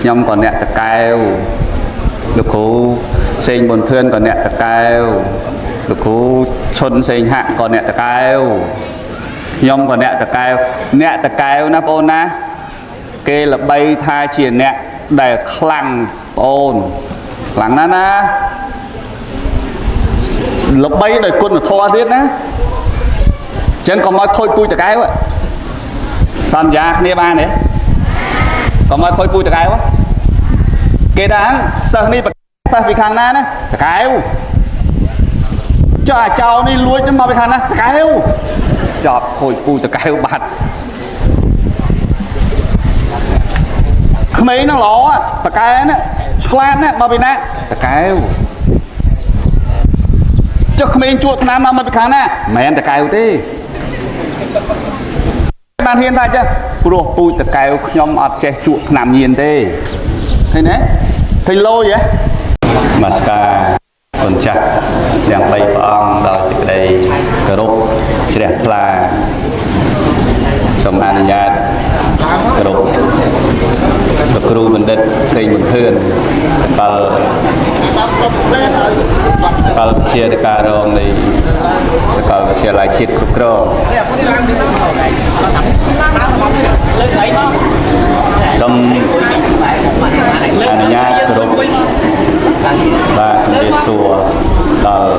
ខ្ញុំក៏អ្នកតកែវលោកគ្រូសេងប៊ុនធឿនក៏អ្នកតកែវលោកគ្រូឈុនសេងហាក់ក៏អ្នកតកែវខ្ញុំក៏អ្នកតកែវអ្នកតកែវណាបងអូនណាគេល្បីថាជាអ្នកដែលខ្លាំងបងអូនខ្លាំងណាស់ណាល្បីដោយគុណធម៌ទៀតណាអញ្ចឹងកុំឲ្យខូចពូជតកែវសន្យាគ្នាបានទេកុំឲ្យខូចពូជតកែវគេថាសិស្សនេះសិស្សពីខាងណាណាតកែវចុះអាចោនេះលួចមកពីខាងណាតកែវចប់ខូចពូជតកែវបាត់ក្មេងហ្នឹងល្អតកែណាឆ្លាតណាមកពីណាតកែវចុះក្មេងជួឆ្នាំមកពីខាងណាមិនមែនតកែវទេបានហ៊ានថាចឹងព្រោះពូជតកែវខ្ញុំអត់ចេះជក់ថ្នាំញៀនទេឃើញទេឃើញលយហ៎នមស្ការគុណចាស់ទាំង3ព្រះអង្គដោយសេចក្តីគោរពជ្រះថ្លាសូមអនុញ្ញាតគោរពលោកគ្រូបណ្ឌិតសេងប៊ុនធឿនសកលសកលវិទ្យាការរងនៃសកលវិទ្យាល័យជាតិគ្រប់គ្រងសូមអនុញ្ញាតគោរពបាទជំរាបសួរដល់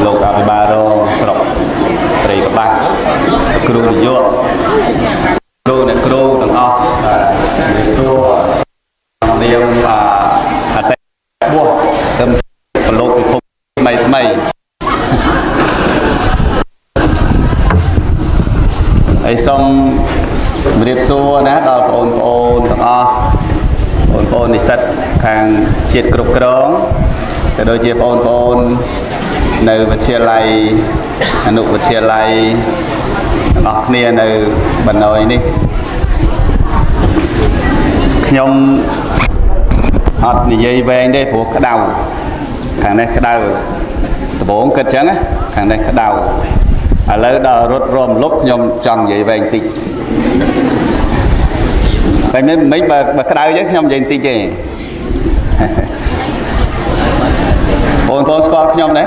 លោកអភិបាលរងស្រុកព្រៃកបាស់លោកគ្រូនាយកគ្រូអ្នកគ្រូទាំងអស់បាទជំរាបសួរនាមបាទអតីតបួសទៅប្រឡូកពិភពថ្មីថ្មីហើយសូមជម្រាបសួរណាដល់បងប្អូនទាំងអស់បងប្អូននិស្សិតខាងជាតិគ្រប់គ្រងក៏ដូចជាបងប្អូននៅវិទ្យាល័យអនុវិទ្យាល័យទាំងអស់គ្នានៅបណ្ដោយនេះខ្ញុំអត់និយាយវែងទេព្រោះក្តៅខាងនេះក្តៅដំបូងគិតចឹងណាខាងនេះក្តៅឥឡូវដល់រត់រំលប់ខ្ញុំចង់និយាយវែងតិចតែមិនមិនបើបើក្តៅចឹងខ្ញុំនិយាយតិចទេបងប្អូនស្គាល់ខ្ញុំទេ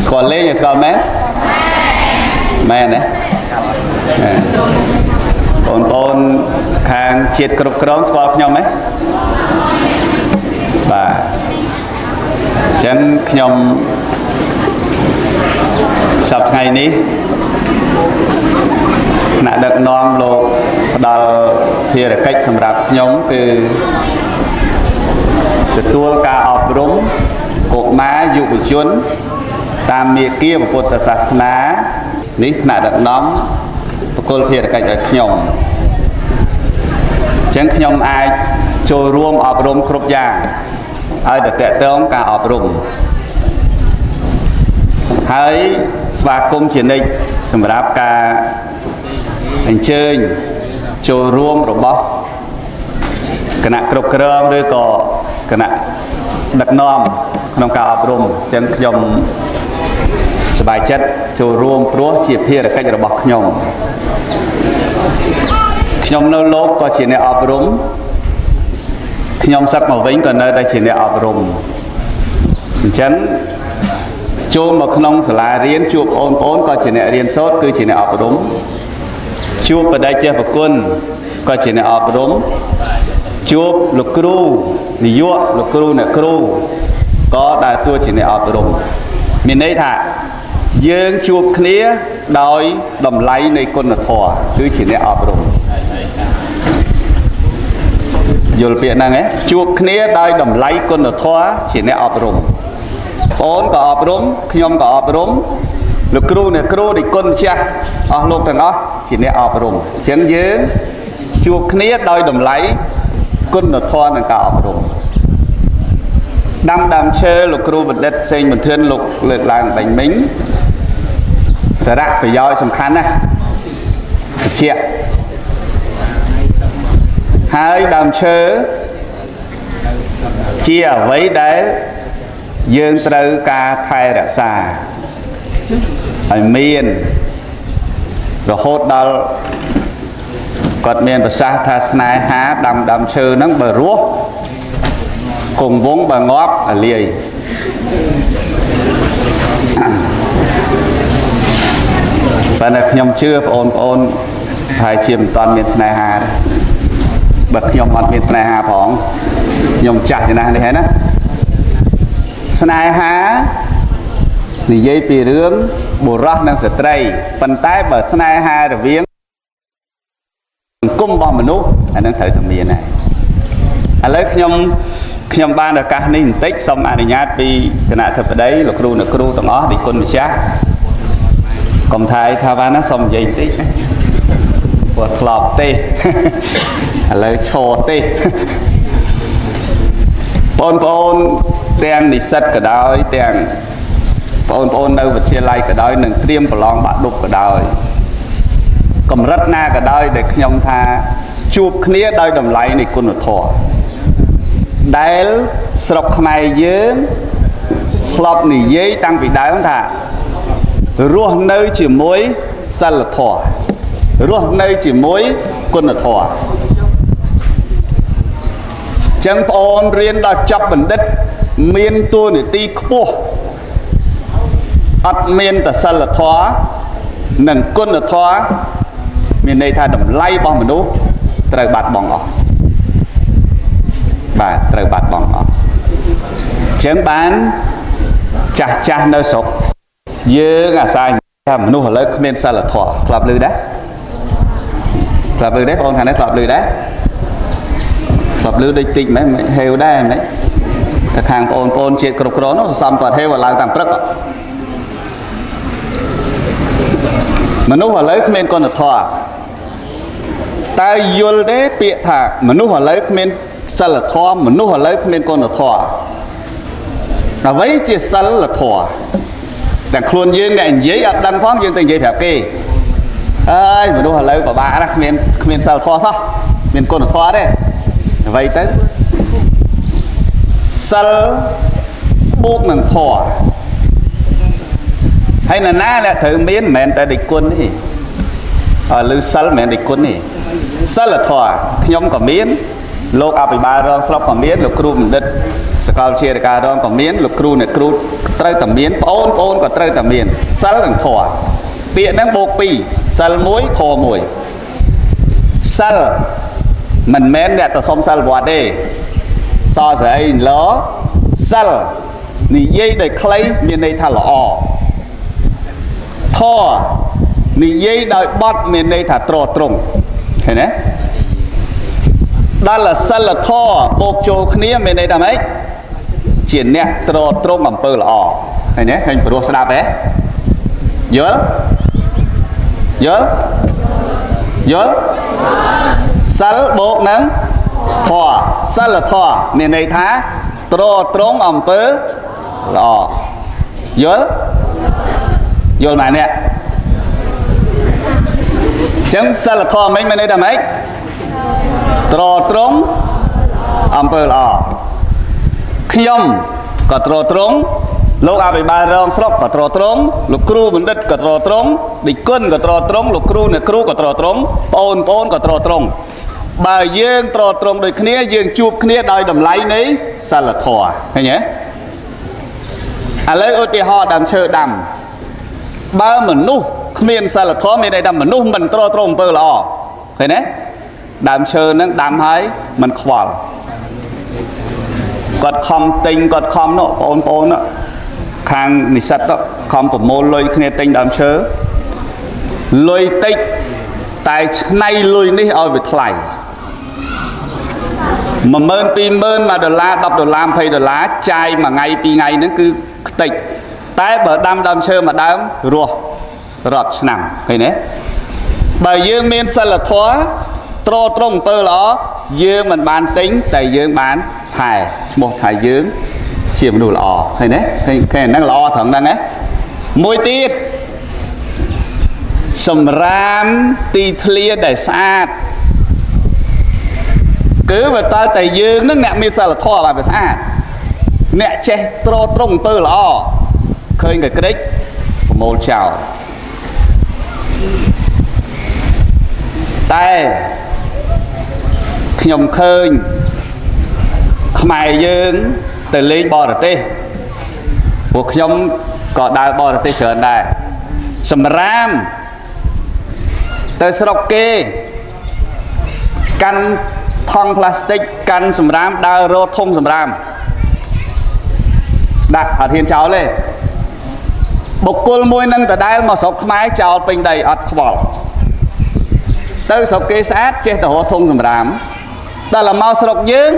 ស្គាល់លេងស្គាល់មែនមែនទេបងប្អូនខាងជាតិគ្រប់គ្រងស្គាល់ខ្ញុំទេបាទអញ្ចឹងខ្ញុំសប្តាហ៍ថ្ងៃនេះថ្នាក់ដឹកនាំលោកផ្ដល់ភារកិច្ចសម្រាប់ខ្ញុំគឺទទួលការអប់រំកុមារយុវជនតាមមាគ៌ាពុទ្ធសាសនានេះថ្នាក់ដឹកនាំប្រគល់ភារកិច្ចឲ្យខ្ញុំអញ្ចឹងខ្ញុំអាចចូលរួមអប់រំគ្រប់យ៉ាងឲ្យតែតកតងការអប់រំហើយស្វាគមន៍ជានិច្ចសម្រាប់ការអញ្ជើញចូលរួមរបស់គណៈគ្រប់គ្រងឬក៏គណៈដឹកនាំក្នុងការអប់រំអញ្ចឹងខ្ញុំសប្បាយចិត្តចូលរួមព្រោះជាភារកិច្ចរបស់ខ្ញុំខ្ញុំនៅលោកក៏ជាអ្នកអប់រំខ្ញុំសឹកមកវិញក៏នៅតែជាអ្នកអប់រំអញ្ចឹងចូលមកក្នុងសាលារៀនជួបអូនប្អូនក៏ជាអ្នករៀនសូត្រគឺជាអ្នកអប់រំជួបបដិចេះប្រគុណក៏ជាអ្នកអប់រំជួបលោកគ្រូនាយកលោកគ្រូអ្នកគ្រូក៏ដើរតួជាអ្នកអប់រំមានន័យថាយើងជួបគ្នាដោយតម្លៃនៃគុណធម៌គឺជាអ្នកអប់រំយល់ពាក្យហ្នឹងឯងជួបគ្នាដោយតម្លៃគុណធម៌ជាអ្នកអប់រំបងក៏អប់រំខ្ញុំក៏អប់រំលោកគ្រូអ្នកគ្រូនៃគុណម្ចាស់អស់លោកទាំងអស់ជាអ្នកអប់រំអញ្ចឹងយើងជួបគ្នាដោយតម្លៃគុណធម៌និងការអប់រំដាំដើមឈើលោកគ្រូបណ្ឌិតសេងប៊ុនធឿនលោកលើកឡើងបាញ់មិញសារៈប្រយោជន៍សំខាន់ណាស់ត្រជាក់ហើយដើមឈើជាអ្វីដែលយើងត្រូវការថែរក្សាឲ្យមានរហូតដល់ គាត់មានប្រសាសន៍ថាស្នេហាដាំដើមឈើហ្នឹងបើរស់គង់វង្សបើងាប់អាលាយប៉ុន្តែខ្ញុំជឿបងប្អូនប្រហែលជាមិនតាន់មានស្នេហាទេបើខ្ញុំអត់មានស្នេហាផងខ្ញុំចាស់ចំណាស់នេះហើយណាស្នេហានិយាយពីរឿងបុរសនិងស្ត្រីប៉ុន្តែបើស្នេហារវាងសង្គមរបស់មនុស្សអានឹងត្រូវតែមានហើយឥឡូវខ្ញុំបានឱកាសនេះបន្តិចសូមអនុញ្ញាតពីគណៈអធិបតីលោកគ្រូអ្នកគ្រូទាំងអស់ដូចគុណម្ចាស់កុំថាយថាបានណាសូមនិយាយបន្តិចណាព្រោះធ្លាប់ទេឥឡូវឈរទេបងប្អូនទាំងនិស្សិតក៏ដោយទាំងបងប្អូននៅវិទ្យាល័យក៏ដោយនិងត្រៀមប្រឡងបាក់ឌុបក៏ដោយកម្រិតណាក៏ដោយដែលខ្ញុំថាជួបគ្នាដោយតម្លៃនៃគុណធម៌ដែលស្រុកខ្មែរយើងធ្លាប់និយាយតាំងពីដើមថារស់នៅជាមួយសិលធម៌រស់នៅជាមួយគុណធម៌ចឹងប្អូនរៀនដល់ចប់បណ្ឌិតមានតួនាទីខ្ពស់អត់មានតែសិលធម៌និងគុណធម៌មានន័យថាតម្លៃរបស់មនុស្សត្រូវបាត់បង់អស់បាទត្រូវបាត់បង់អស់ចឹងបានចាស់ចាស់នៅស្រុកយើងអាស្រ័យថាមនុស្សឥឡូវគ្មានសិលធម៌ធ្លាប់ឮដែរធ្លាប់ឮដែរបងខាងនេះធ្លាប់ឮដែរធ្លាប់ឮដូចតិចមែនហេវដែរមែនតែខាងបងប្អូនជាតិគ្រប់គ្រងនោះសំគាត់ហេវឡើងតាមព្រឹកមនុស្សឥឡូវគ្មានគុណធម៌តើយល់ទេពាក្យថាមនុស្សឥឡូវគ្មានសិលធម៌មនុស្សឥឡូវគ្មានគុណធម៌អ្វីជាសិលធម៌តែខ្លួនយើងអ្នកនិយាយអត់ដឹងផងយើងទៅនិយាយប្រាប់គេអើយមនុស្សឥឡូវពិបាកណាស់គ្មានសិលធម៌សោះមានគុណធម៌ទេអ្វីទៅសិលបូកនឹងធម៌ហើយនរណាអ្នកត្រូវមានមិនមែនតែដេចគុណទេអើឬសិលមិនមែនដេចគុណទេសិលធម៌ខ្ញុំក៏មានលោកអភិបាលរងស្រុកក៏មានលោកគ្រូបណ្ឌិតសាកលវិទ្យាល័យរងក៏មានលោកគ្រូអ្នកគ្រូត្រូវតែមានប្អូនប្អូនក៏ត្រូវតែមានសិលនិងធម៌ពាក្យហ្នឹងបូក2សិល1ធម៌1សិលមិនមែនអ្នកទៅសុំសិលវត្តទេសស្រីឡសិលនិយាយដោយខ្លីមានន័យថាល្អធម៌និយាយដោយបត់មានន័យថាត្រត្រង់ឃើញទេដល់សិលធម៌បូកចូលគ្នាមានន័យថាម៉េចជាអ្នកត្រត្រង់អំពើល្អឃើញទេឃើញព្រោះស្ដាប់ទេយល់យល់យល់សិលបូកនឹងធម៌សិលធម៌មានន័យថាត្រត្រង់អំពើល្អយល់យល់ម៉ែនេះចឹងសិលធម៌មិនមានន័យថាម៉េចត្រត្រង់អំពើល្អខ្ញុំក៏ត្រត្រង់លោកអភិបាលរងស្រុកក៏ត្រត្រង់លោកគ្រូបណ្ឌិតក៏ត្រត្រង់ឌីគុណក៏ត្រត្រង់លោកគ្រូអ្នកគ្រូក៏ត្រត្រង់ប្អូនប្អូនក៏ត្រត្រង់បើយើងត្រត្រង់ដូចគ្នាយើងជួបគ្នាដោយតម្លៃនៃសិលធម៌ឃើញទេឥឡូវឧទាហរណ៍ដើមឈើដាំបើមនុស្សគ្មានសិលធម៌មានន័យថាមនុស្សមិនត្រត្រង់អំពើល្អឃើញទេដើមឈើហ្នឹងដាំហើយមិនខ្វល់គាត់ខំទិញគាត់ខំនោះបងប្អូននោះខាងនិស្សិតនោះខំប្រមូលលុយគ្នាទិញដើមឈើលុយតិចតែឆ្នៃលុយនេះឲ្យវាថ្លៃ10000 20000 1ដុល្លារ10ដុល្លារ20ដុល្លារចាយមួយថ្ងៃពីរថ្ងៃហ្នឹងគឺខ្ទេចតែបើដាំដើមឈើមួយដើមរស់រាប់ឆ្នាំឃើញទេបើយើងមានសិលធម៌ត្រត្រង់អំពើល្អយើងមិនបានទិញតែយើងបានថែឈ្មោះថាយើងជាមនុស្សល្អឃើញទេឃើញឃើញហ្នឹងល្អត្រង់ហ្នឹងហ៎មួយទៀតសម្រាមទីធ្លាដែលស្អាតគឺបើតើតែយើងនឹងអ្នកមានសិលធម៌បាទវាស្អាតអ្នកចេះត្រត្រង់អំពើល្អឃើញតែក្រិចប្រមូលចោលតែ ខ្ញុំឃើញខ្មែរយើងទៅលេងបរទេសពួកខ្ញុំក៏ដើរបរទេសច្រើនដែរសម្រាមទៅស្រុកគេកាន់ថង់ផ្លាស្ទិកកាន់សម្រាមដើររត់ធុងសម្រាមដាក់អត់ហ៊ានចោលទេបុគ្គលមួយនឹងដដែលមកស្រុកខ្មែរចោលពេញដីអត់ខ្វល់ទៅស្រុកគេស្អាតចេះតែរត់ធុងសម្រាមដល់មកស្រុកយើង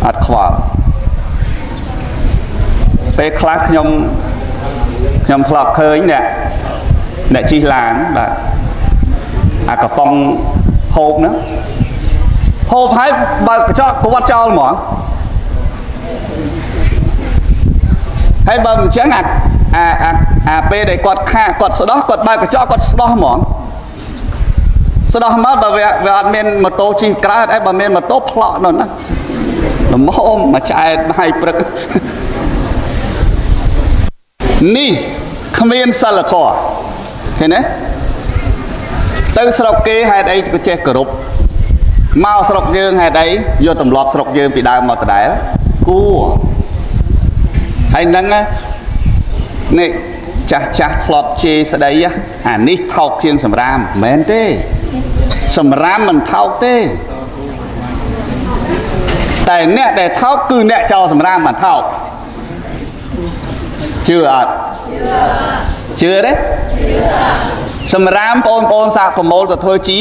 អត់ខ្វល់ពេលខ្លះខ្ញុំធ្លាប់ឃើញអ្នកជិះឡានបាទអាកំប៉ុងហូបហ្នឹងហូបហើយបើកញ្ចក់គាត់ចោលហ្មងហើយបើមិនចឹងអាអាអាអាពេលដែលគាត់ខាកគាត់ស្ដោះគាត់បើកញ្ចក់គាត់ស្ដោះហ្មងស្ដោះមកបើវាអត់មានម៉ូតូជិះក្រៅអីបើមានម៉ូតូផ្លក់នោះណាល្មមមកឆ្អែតបាយព្រឹកនេះគ្មានសិលធម៌ឃើញទេទៅស្រុកគេហេតុអីក៏ចេះគោរពមកស្រុកយើងហេតុអីយកទម្លាប់ស្រុកយើងពីដើមមកដដែលគួរហើយហ្នឹងនេះចាស់ចាស់ធ្លាប់ជេរស្ដីអានេះថោកជាងសម្រាមមិនមែនទេសម្រាមមិនថោកទេតែអ្នកដែលថោកគឺអ្នកចោលសម្រាមមិនថោកជឿអត់ជឿទេសម្រាមបងប្អូនសាកប្រមូលទៅធ្វើជី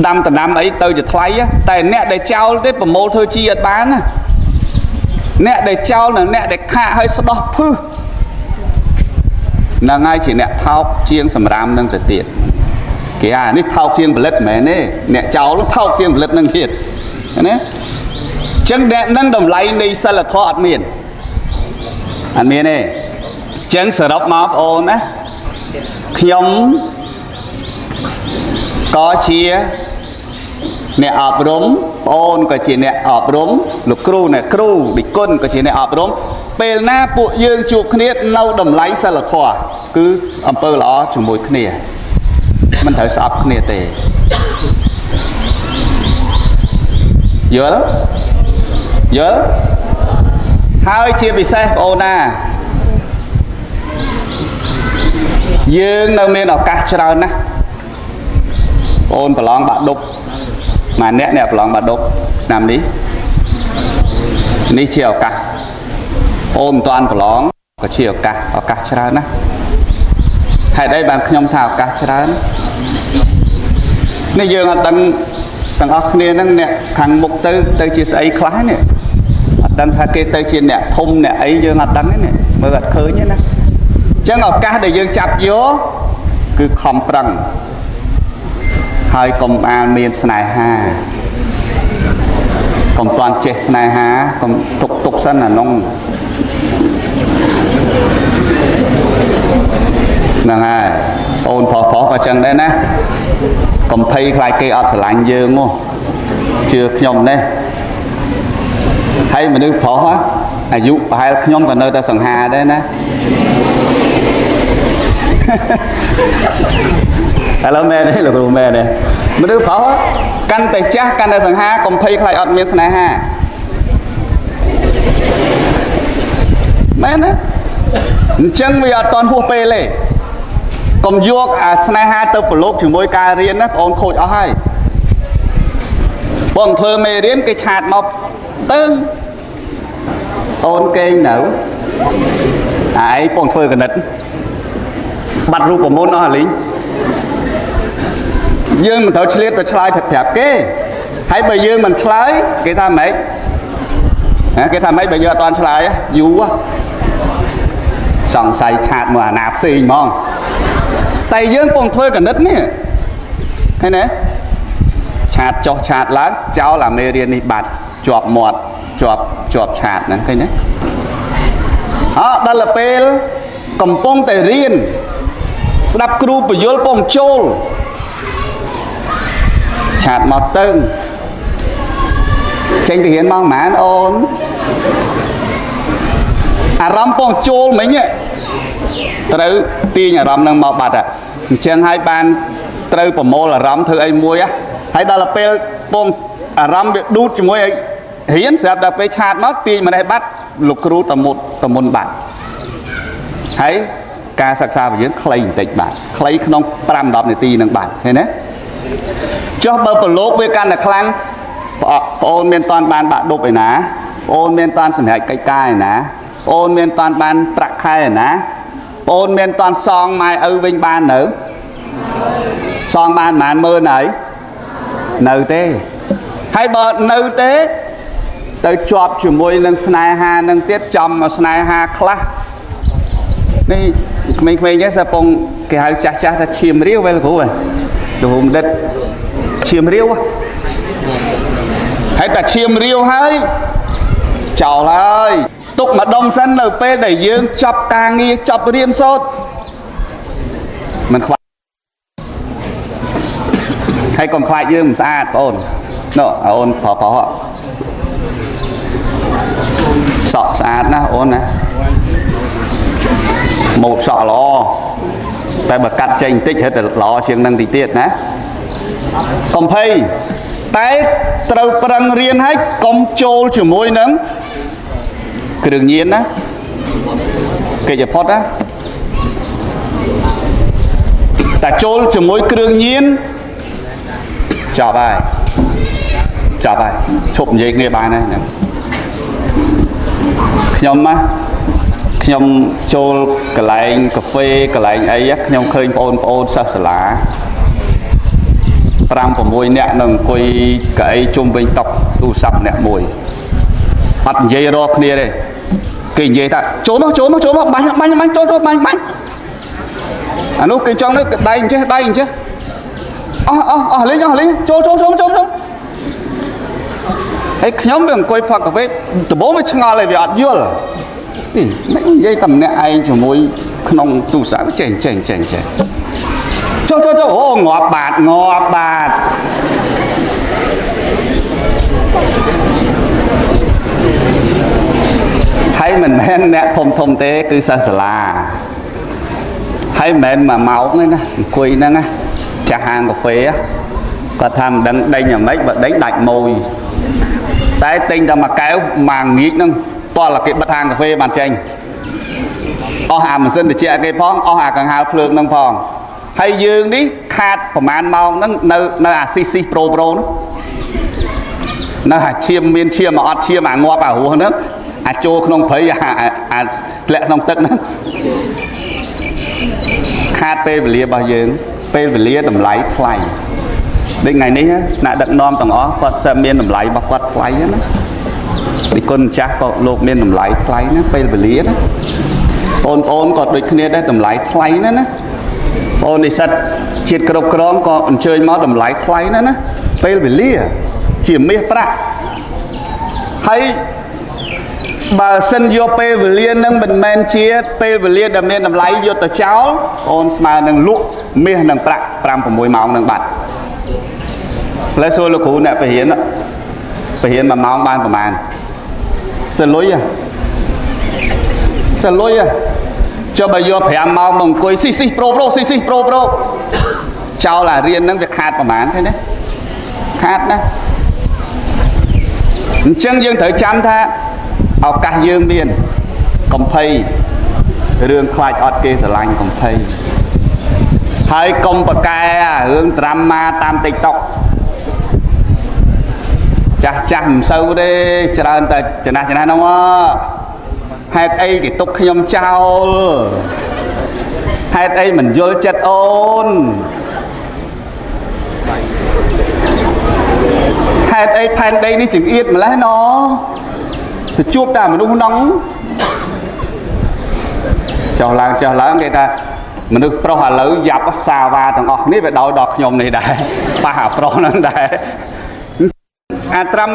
ដាំតំណាំអីទៅជាថ្លៃតែអ្នកដែលចោលទេប្រមូលធ្វើជីអត់បានណាអ្នកដែលចោលនិងអ្នកដែលខាកឲ្យស្ដោះភឹសហ្នឹងហើយជាអ្នកថោកជាងសម្រាមនឹងទៅទៀតគេអានេះថោកជាងផលិតមិនមែនទេអ្នកចោលថោកជាងផលិតនឹងទៀតណាចឹងអ្នកនឹងតម្លៃនៃសិលធម៌អត់មានអត់មានទេចឹងសរុបមកបងអូនណាខ្ញុំក៏ជាអ្នកអប់រំបងអូនក៏ជាអ្នកអប់រំលោកគ្រូអ្នកគ្រូឌីគុណក៏ជាអ្នកអប់រំពេលណាពួកយើងជួបគ្នានៅតម្លៃសិលធម៌គឺអំពើល្អជាមួយគ្នាមិនត្រូវស្អប់គ្នាទេយល់យល់ហើយជាពិសេសបងអូនណាយើងនៅមានឱកាសច្រើនណាស់បងអូនប្រឡងបាក់ឌុបមួយអ្នកអ្នកប្រឡងបាក់ឌុបឆ្នាំនេះនេះជាឱកាសអូនមិនតាន់ប្រឡងក៏ជាឱកាសឱកាសច្រើនណាស់ហេតុអីបានខ្ញុំថាឱកាសច្រើននេះយើងអត់ដឹងទាំងអស់គ្នាហ្នឹងអ្នកខាងមុខទៅទៅជាស្អីខ្លះនេះអត់ដឹងថាគេទៅជាអ្នកធំអ្នកអីយើងអត់ដឹងទេនេះមើលអត់ឃើញទេណាអញ្ចឹងឱកាសដែលយើងចាប់យកគឺខំប្រឹងហើយកុំអាលមានស្នេហាកុំតាន់ចេះស្នេហាកុំទុកទុកសិនអានោះហ្នឹងហើយអូនប្រុសប្រុសក៏ចឹងដែរណាកុំភ័យខ្លាចគេអត់ស្រឡាញ់យើងហ៎ជឿខ្ញុំនេះហើយមនុស្សប្រុសអាយុប្រហែលខ្ញុំក៏នៅតែសង្ហាដែរណាឥឡូវមែនទេលោកគ្រូមែនទេមនុស្សប្រុសកាន់តែចាស់កាន់តែសង្ហាកុំភ័យខ្លាចអត់មានស្នេហាមែនទេអញ្ចឹងវាអត់តន់ហួសពេលទេកុំយកអាស្នេហាទៅប្រឡូកជាមួយការរៀនណាបងអូនខូចអស់ហើយបងធ្វើមេរៀនគេឆាតមកតឹងអូនគេងនៅឯងបងធ្វើកណិតបាត់រូបមន្តអស់អាលីងយើងមិនត្រូវឆ្លៀតទៅឆ្លើយប្រាប់គេហើយបើយើងមិនឆ្លើយគេថាម៉េចគេថាម៉េចបើយើងអត់តាន់ឆ្លើយយូរសង្ស័យឆាតមកអាណាផ្សេងហ្មងតែយើងពងធ្វើកណិតនេះឃើញទេឆាតចុះឆាតឡើងចោលអាមេរៀននេះបាត់ជាប់មាត់ជាប់ជាប់ឆាតហ្នឹងឃើញទេអើដល់ពេលកំពុងតែរៀនស្ដាប់គ្រូពយល់ពងចូលឆាតមកតឹងចេញពីរៀនម៉ោងប៉ុន្មានអូនអារម្មណ៍ពងចូលមិញត្រូវទាញអារម្មណ៍នឹងមកបាត់អញ្ចឹងហើយបានត្រូវប្រមូលអារម្មណ៍ធ្វើអីមួយ ហើយដល់ទៅពេលពងអារម្មណ៍វាឌូតជាមួយឲ្យរៀនស្រាប់ដល់ពេល chat មកទាញម្នេះបាត់លោកគ្រូតមុតតមុនបាត់ហើយការសិក្សារបស់យើងខ្លីបន្តិចបាទខ្លីក្នុង5 10នាទីនឹងបាទឃើញទេចុះបើប្រឡូកវាកាន់តែខ្លាំងប្អូនមានតាន់បានបាក់ដប់ឯណាប្អូនមានតាន់សម្រាប់កិច្ចការឯណាប្អូនមានតាន់បានប្រាក់ខែឯណាប្អូនមានតាន់សងម៉ែឪវិញបាននៅសងបានប្រហែលម៉ឺនហើយនៅទេហើយបើនៅទេទៅជាប់ជាមួយនឹងស្នេហានឹងទៀតចំមកស្នេហាខ្លះនេះក្មេងៗចេះសពងគេហៅចាស់ចាស់ថាឈាមរាវវិញលោកគ្រូហ៎លោកគ្រូបណ្ឌិតឈាមរាវហើយតែឈាមរាវហើយចោលហើយទុកម្ដុំសិននៅពេលដែលយើងចប់ការងារចប់រៀនសូត្រមិនខ្វហើយកុំខ្លាចយើងមិនស្អាតបងអូននោះអូនប្រុសប្រុសសក់ស្អាតណាស់អូនណាម៉ូតសក់ល្អតែបើកាត់ចេញបន្តិចរឹតតែល្អជាងនឹងតិចទៀតណាកុំភ័យតែត្រូវប្រឹងរៀនហើយកុំចូលជាមួយនឹងគ្រឿងញៀនណាកិច្ចផុតណាតែចូលជាមួយគ្រឿងញៀនចប់ហើយចប់ហើយឈប់និយាយគ្នាបានហើយហ្នឹងខ្ញុំណាខ្ញុំចូលកន្លែងកាហ្វេកន្លែងអីខ្ញុំឃើញបងប្អូនសិស្សសាលា5 6នាក់នឹងអង្គុយកៅអីជុំវិញតុទូរស័ព្ទអ្នកមួយអត់និយាយរកគ្នាទេគេនិយាយថាចូលមកចូលមកចូលមកបាញ់បាញ់បាញ់ចូលចូលបាញ់បាញ់អានោះគេចង់នេះដៃអញ្ចេះដៃអញ្ចេះអស់អស់អស់លេងអស់លេងចូលចូលចូលចូលចូលហើយខ្ញុំវាអង្គុយផឹកកាហ្វេដំបូងវាឆ្ងល់ហើយវាអត់យល់នេះមិននិយាយតែម្នាក់ឯងជាមួយក្នុងទូរស័ព្ទចេះចេះចេះចេះចូលចូលចូលអូងាប់បាតងាប់បាតហើយមិនមែនអ្នកធំធំទេគឺសិស្សសាលាហើយមិនមែនមួយម៉ោងទេណាអង្គុយហ្នឹងណាចាស់ហាងកាហ្វេគាត់ថាមិនដឹងដេញយ៉ាងម៉េចបើដេញដាច់ម៉ួយតែទិញតែមួយកែវមួយងាកហ្នឹងតោះគេបិទហាងកាហ្វេបានចេញអស់អាម៉ាស៊ីនត្រជាក់គេផងអស់អាកង្ហារភ្លើងហ្នឹងផងហើយយើងនេះខាតប្រហែលម៉ោងហ្នឹងនៅនៅអាស៊ីស៊ីប្រូប្រូនោះនៅអាឈាមមានឈាមអត់ឈាមអាងាប់អារស់ហ្នឹងអាចូលក្នុងព្រៃអាអាធ្លាក់ក្នុងទឹកហ្នឹងខាតពេលវេលារបស់យើងពេលវេលាតម្លៃថ្លៃដូចថ្ងៃនេះអ្នកដឹកនាំទាំងអស់គាត់សើមានតម្លៃរបស់គាត់ថ្លៃណាពីគុណម្ចាស់ក៏លោកមានតម្លៃថ្លៃណាពេលវេលាណាបងប្អូនក៏ដូចគ្នាដែរតម្លៃថ្លៃណាណាបងនិស្សិតជាតិគ្រប់គ្រងក៏អញ្ជើញមកតម្លៃថ្លៃណាណាពេលវេលាជាមាសប្រាក់ហើយបើសិនយកពេលវេលានឹងមិនមែនជាពេលវេលាដែលមានតម្លៃយកទៅចោលអូនស្មើនឹងលក់មាសនិងប្រាក់5 6ម៉ោងនឹងបាត់ឥឡូវសួរលោកគ្រូអ្នកបរិញ្ញាបរិញ្ញា1ម៉ោងបានប្រហែលសលុយសលុយចុះបើយក5ម៉ោងមកអង្គុយស៊ីស៊ីប្រូប្រូស៊ីស៊ីប្រូប្រូចោលអារៀនហ្នឹងវាខាតប្រហែលឃើញទេខាតណាអញ្ចឹងយើងត្រូវចាំថាឱកាសយើងមានកុំភ័យរឿងខ្លាចអត់គេស្រឡាញ់កុំភ័យហើយកុំប្រកែរឿងត្រាំម៉ាតាម TikTok ចាស់ចាស់មិនសូវទេច្រើនតែចំណាស់ចំណាស់ហ្នឹងហេតុអីគេទុកខ្ញុំចោលហេតុអីមិនយល់ចិត្តអូនហេតុអីផែនដីនេះចង្អៀតម្លេះណទៅជួបតែមនុស្សហ្នឹងចុះឡើងចុះឡើងគេថាមនុស្សប្រុសឥឡូវយ៉ាប់សាវ៉ាទាំងអស់គ្នាវាដោយដល់ខ្ញុំនេះដែរប៉ះអាប្រុសហ្នឹងដែរអាត្រាំ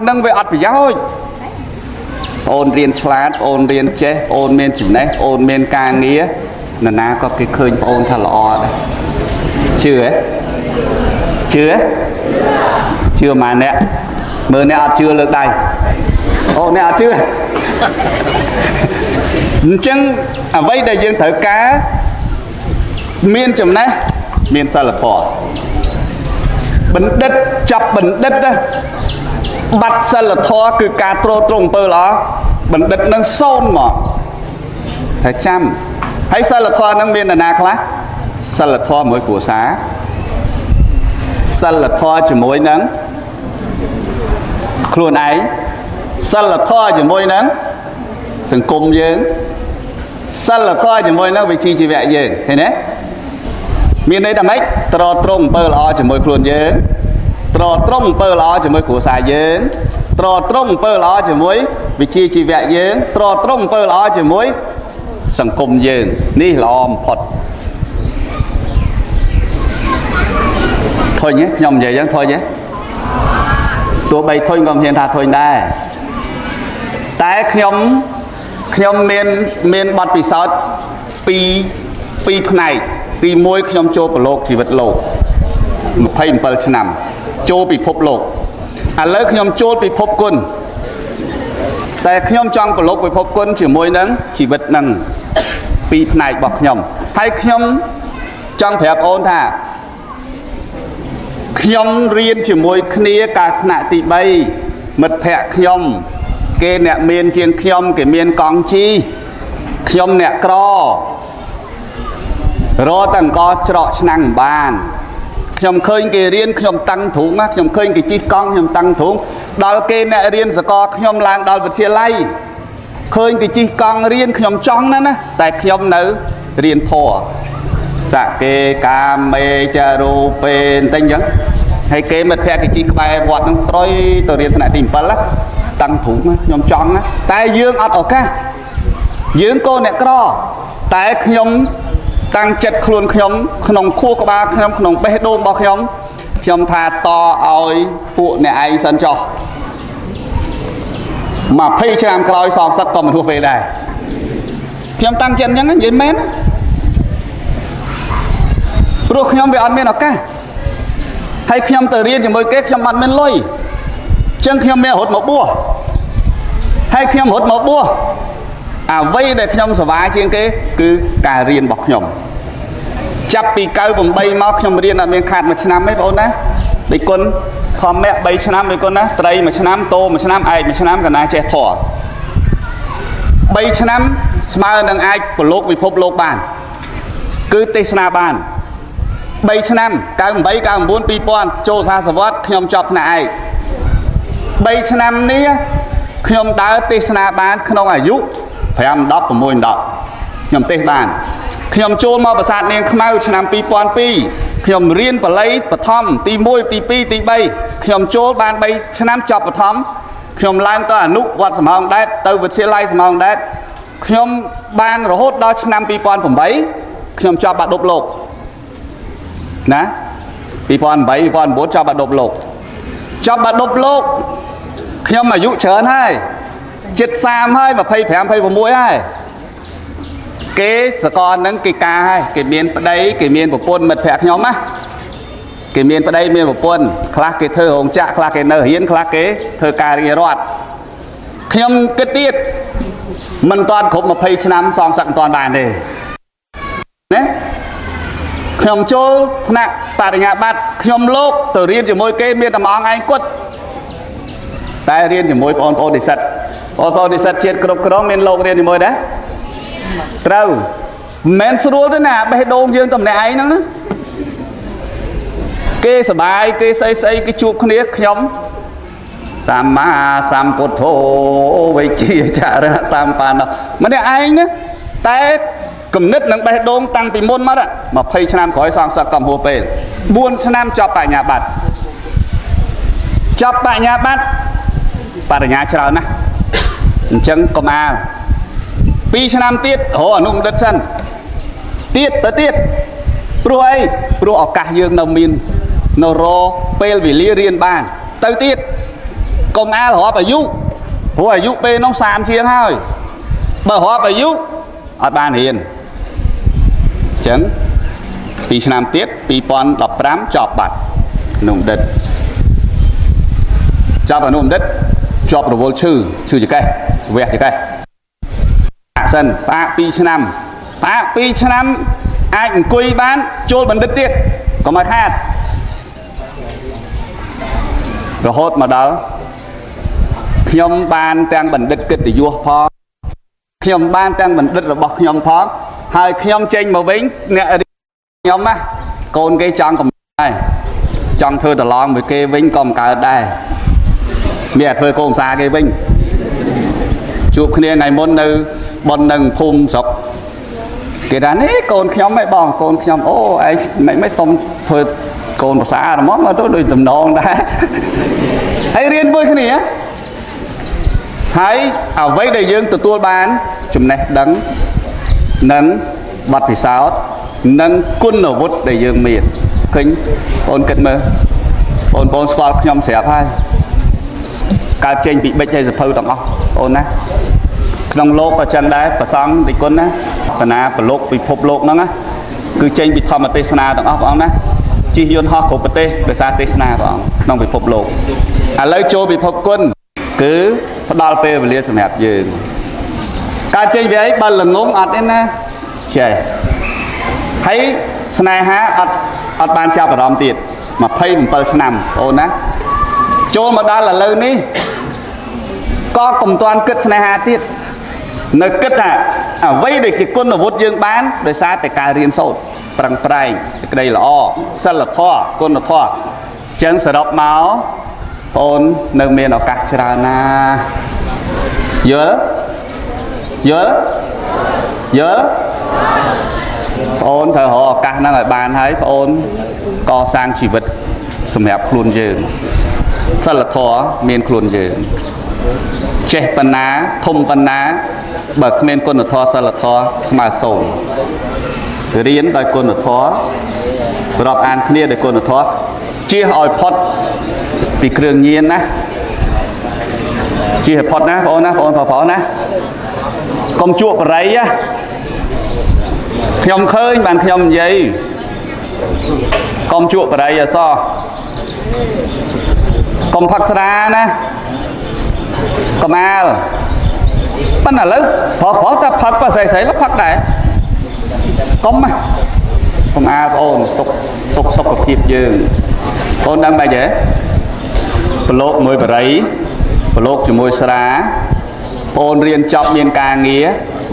ហ្នឹងវាអត់ប្រយោជន៍អូនរៀនឆ្លាតអូនរៀនចេះអូនមានចំណេះអូនមានការងារនរណាក៏គេឃើញប្អូនថាល្អដែរជឿទេជឿទេជឿម៉ាអ្នកមើលអ្នកអត់ជឿលើកដៃអូអ្នកអត់ជឿអញ្ចឹងអ្វីដែលយើងត្រូវការមានចំណេះមានសិលធម៌ បណ្ឌិតចាប់បណ្ឌិតណាបាត់សិលធម៌គឺការទ្រទ្រង់អំពើល្អបណ្ឌិតនឹងសូន្យមកតែចាំហើយសិលធម៌នឹងមាននរណាខ្លះសិលធម៌មួយគ្រួសារសិលធម៌ជាមួយនឹងខ្លួនឯងសិលធម៌ជាមួយនឹងសង្គមយើងសិលធម៌ជាមួយនឹងវិជ្ជាជីវៈយើងឃើញទេមានន័យថាម៉េចទ្រទ្រង់អំពើល្អជាមួយខ្លួនយើងទ្រទ្រង់អំពើល្អជាមួយគ្រួសារយើងទ្រទ្រង់អំពើល្អជាមួយវិជ្ជាជីវៈយើងទ្រទ្រង់អំពើល្អជាមួយសង្គមយើងនេះល្អបំផុតធុញទេខ្ញុំនិយាយយ៉ាងធុញទេទោះបីធុញក៏មិនហ៊ានថាធុញដែរតែខ្ញុំខ្ញុំមានមានបទពិសោធន៍ពីរពីរផ្នែកទី1ខ្ញុំចូលប្រឡូកជីវិតលោក27ឆ្នាំចូលពិភពលោកឥឡូវខ្ញុំចូលពិភពគុណតែខ្ញុំចង់ប្រឡូកពិភពគុណជាមួយនឹងជីវិតនឹងពីរផ្នែករបស់ខ្ញុំហើយខ្ញុំចង់ប្រាប់អូនថាខ្ញុំរៀនជាមួយគ្នាកាលថ្នាក់ទី3មិត្តភ័ក្តិខ្ញុំគេអ្នកមានជាងខ្ញុំគេមានកង់ជីខ្ញុំអ្នកក្ររកតែអង្គច្រកឆ្នាំងមិនបានខ្ញុំឃើញគេរៀនខ្ញុំតាំងទ្រូងណាខ្ញុំឃើញគេជិះកង់ខ្ញុំតាំងទ្រូងដល់គេអ្នករៀនសកលខ្ញុំឡើងដល់វិទ្យាល័យឃើញគេជិះកង់រៀនខ្ញុំចង់ណាស់ណាតែខ្ញុំនៅរៀនធម៌សកេកាមេចរូបេបន្តិចអញ្ចឹងហើយគេមិត្តភក្តិគេជិះក្បែរវត្តហ្នឹងត្រុយទៅរៀនថ្នាក់ទី7ណាតាំងទ្រូងណាខ្ញុំចង់ណាតែយើងអត់ឱកាសយើងកូនអ្នកក្រតែខ្ញុំតាំងចិត្តខ្លួនខ្ញុំក្នុងខួរក្បាលខ្ញុំក្នុងបេះដូងរបស់ខ្ញុំខ្ញុំថាតឲ្យពួកអ្នកឯងសិនចុះ20ឆ្នាំក្រោយសងសឹកក៏មិនហួសពេលដែរខ្ញុំតាំងចិត្តអញ្ចឹងនិយាយមែនណាព្រោះខ្ញុំវាអត់មានឱកាសហើយខ្ញុំទៅរៀនជាមួយគេខ្ញុំអត់មានលុយអញ្ចឹងខ្ញុំមានរត់មកបួសហើយខ្ញុំរត់មកបួសអ្វីដែលខ្ញុំសប្បាយជាងគេគឺការរៀនរបស់ខ្ញុំចាប់ពី98មកខ្ញុំរៀនអត់មានខាតមួយឆ្នាំទេបងប្អូនណាដូចគុណធម្មៈ3ឆ្នាំដូចគុណណាត្រីមួយឆ្នាំតោមួយឆ្នាំឯកមួយឆ្នាំកណាចេះធម៌3ឆ្នាំស្មើនឹងអាចប្រឡូកពិភពលោកបានគឺទេសនាបាន3ឆ្នាំ98 99 2000ចូលសាសវត្តខ្ញុំចប់ថ្នាក់ឯក3ឆ្នាំនេះខ្ញុំដើរទេសនាបានក្នុងអាយុ5 10 6 10ខ្ញុំទេសបានខ្ញុំចូលមកប្រាសាទនាងខ្មៅឆ្នាំ2002ខ្ញុំរៀនបាលីបឋមទី1ទី2ទី3ខ្ញុំចូលបាន3ឆ្នាំចប់បឋមខ្ញុំឡើងទៅអនុវត្តសំហងដែតទៅវិទ្យាល័យសំហងដែតខ្ញុំបានរហូតដល់ឆ្នាំ2008ខ្ញុំចប់បាក់ឌុបលោកណា2008 2009ចប់បាក់ឌុបលោកចប់បាក់ឌុបលោកខ្ញុំអាយុច្រើនហើយជិត30ហើយ25 26ហើយគេសកលហ្នឹងគេការហើយគេមានប្តីគេមានប្រពន្ធមិត្តភក្តិខ្ញុំណាគេមានប្តីមានប្រពន្ធខ្លះគេធ្វើរោងចក្រខ្លះគេនៅរៀនខ្លះគេធ្វើការងាររដ្ឋខ្ញុំគិតទៀតមិនតាន់គ្រប់20ឆ្នាំសងសឹកមិនតាន់បានទេណាខ្ញុំចូលថ្នាក់បរិញ្ញាបត្រខ្ញុំលោកទៅរៀនជាមួយគេមានតែមួយអង្គឯងគត់តែរៀនជាមួយបងប្អូននិស្សិតបងប្អូននិស្សិតជាតិគ្រប់គ្រងមានលោករៀនជាមួយដែរត្រូវមិនមែនស្រួលទេណាបេះដូងយើងតំណែងឯងហ្នឹងណាគេសបាយគេស្អីស្អីគេជួបគ្នាខ្ញុំសម្មាសម្ពុទ្ធោវិជ្ជាចរៈសម្បណ្ណោម្នាក់ឯងណាតែគំនិតនឹងបេះដូងតាំងពីមុនមក20ឆ្នាំក្រោយសងសឹកកំហួរពេល4ឆ្នាំចប់បញ្ញាបត្រចប់បញ្ញាបត្របរិញ្ញាច្រើនណាស់អញ្ចឹងកុំអាល2ឆ្នាំទៀតរកអនុបណ្ឌិតសិនទៀតទៅទៀតព្រោះអីព្រោះឱកាសយើងនៅមាននៅរពេលវេលារៀនបានទៅទៀតកុំអាលរាប់អាយុព្រោះអាយុពេលនោះ30ជាងហើយបើរាប់អាយុអត់បានរៀនអញ្ចឹង2ឆ្នាំទៀត2015ចប់បាត់អនុបណ្ឌិតចប់អនុបណ្ឌិតជាប់រវល់ឈឺឈឺចង្កេះវះចង្កេះសិនផ្អាក2ឆ្នាំផ្អាក2ឆ្នាំអាចអង្គុយបានចូលបណ្ឌិតទៀតកុំឲ្យខាត រហូតមកដល់ខ្ញុំបានទាំងបណ្ឌិតកិត្តិយសផងខ្ញុំបានទាំងបណ្ឌិតរបស់ខ្ញុំផងហើយខ្ញុំចេញមកវិញអ្នករៀនខ្ញុំណាកូនគេចង់កំដែរចង់ធ្វើដឡងមួយគេវិញក៏មិនកើតដែរមានតែធ្វើកូនសាគេវិញជួបគ្នាថ្ងៃមុននៅប៉ុននឹងភូមិស្រុកគេថានេះកូនខ្ញុំហ៎បងកូនខ្ញុំអូឯងមិនមិនសុំធ្វើកូនភាសាហ្មងទៅដូចតំណងដែរហើយរៀនមួយគ្នាហើយអ្វីដែលយើងទទួលបានចំណេះដឹងនិងបទពិសោធន៍និងគុណវុឌ្ឍដែលយើងមានឃើញបងគិតមើលបងប្អូនស្គាល់ខ្ញុំស្រាប់ហើយកើតចេញពីបិចហើយសភៅទាំងអស់បងណាក្នុងលោកក៏ចឹងដែរប្រសង់តិគុណណាកណាប្រលោកពិភពលោកហ្នឹងណាគឺចេញពីធម្មទេសនាទាំងអស់បងណាជិះយន្តហោះគ្រប់ប្រទេសដោយសារទេសនាបងក្នុងពិភពលោកឥឡូវចូលពិភពគុណគឺផ្ដល់ពេលវេលាសម្រាប់យើងកើតចេញពីអីបើល្ងងអត់ទេណាចេះហើយស្នេហាអត់អត់បានចាប់អារម្មណ៍ទៀត27ឆ្នាំអូនណាចូលមកដល់ឥឡូវនេះក៏កុំទាន់គិតស្នេហាទៀតនៅគិតថាអ្វីដែលជាគុណវុឌ្ឍយើងបានដោយសារតែការរៀនសូត្រប្រឹងប្រែងសេចក្តីល្អសិលធម៌គុណធម៌ចឹងសរុបមកបងនៅមានឱកាសច្រើនណាស់យល់យល់យល់បងត្រូវរកឱកាសហ្នឹងឲ្យបានហើយបងកសាងជីវិតសម្រាប់ខ្លួនយើងសិលធម៌មានខ្លួនយើងចេះបណ្ណាធំបណ្ណាបើគ្មានគុណធម៌សិលធម៌ស្មើសូន្យរៀនដោយគុណធម៌រាប់អានគ្នាដោយគុណធម៌ជៀសឲ្យផុតពីគ្រឿងញៀនណាជៀសឲ្យផុតណាបងអូនណាបងអូនប្រុសៗណាកុំជក់បរិយណាខ្ញុំឃើញបានខ្ញុំនិយាយកុំជក់បរិយអសោះកុំផឹកស្រាណាកុំអាលប៉ុន្តែឥឡូវប្រុសប្រុសតែផឹកបើស្រីស្រីលផឹកដែរកុំណាកុំអាលបងអូនទុកទុកសុខភាពយើងបងដឹងបែបទេប្រឡូកមួយបរិយប្រឡូកជាមួយស្រាបងរៀនចប់មានការងារ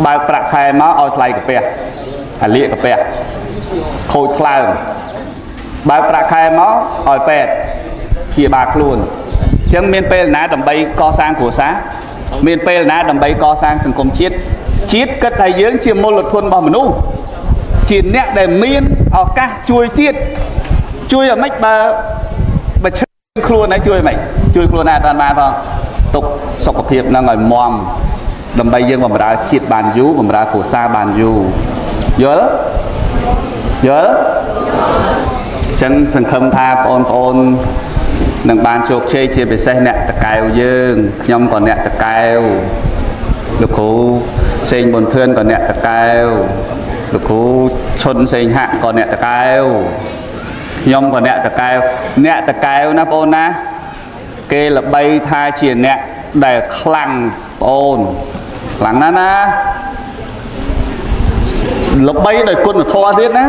បើកប្រាក់ខែមកឲ្យថ្លៃកាពះអាលៀកកាពះខូចថ្លើមបើកប្រាក់ខែមកឲ្យពេទ្យព្យាបាលខ្លួនអញ្ចឹងមានពេលណាដើម្បីកសាងគ្រួសារមានពេលណាដើម្បីកសាងសង្គមជាតិជាតិគិតថាយើងជាមូលធនរបស់មនុស្សជាអ្នកដែលមានឱកាសជួយជាតិជួយឲ្យម៉េចបើបើឈឺខ្លួនហើយជួយម៉េចជួយខ្លួនឯងអត់បានបានផងទុកសុខភាពហ្នឹងឲ្យមាំដើម្បីយើងបម្រើជាតិបានយូរបម្រើគ្រួសារបានយូរយល់យល់ចឹងសង្ឃឹមថាបងប្អូននឹងបានជោគជ័យជាពិសេសអ្នកតកែវយើងខ្ញុំក៏អ្នកតកែវលោកគ្រូសេងប៊ុនធឿនក៏អ្នកតកែវលោកគ្រូឈុនសេងហាក់ក៏អ្នកតកែវខ្ញុំក៏អ្នកតកែវអ្នកតកែវណាបងអូនណាគេល្បីថាជាអ្នកដែលខ្លាំងបងអូនខ្លាំងណាស់ណាល្បីដោយគុណធម៌ទៀតណា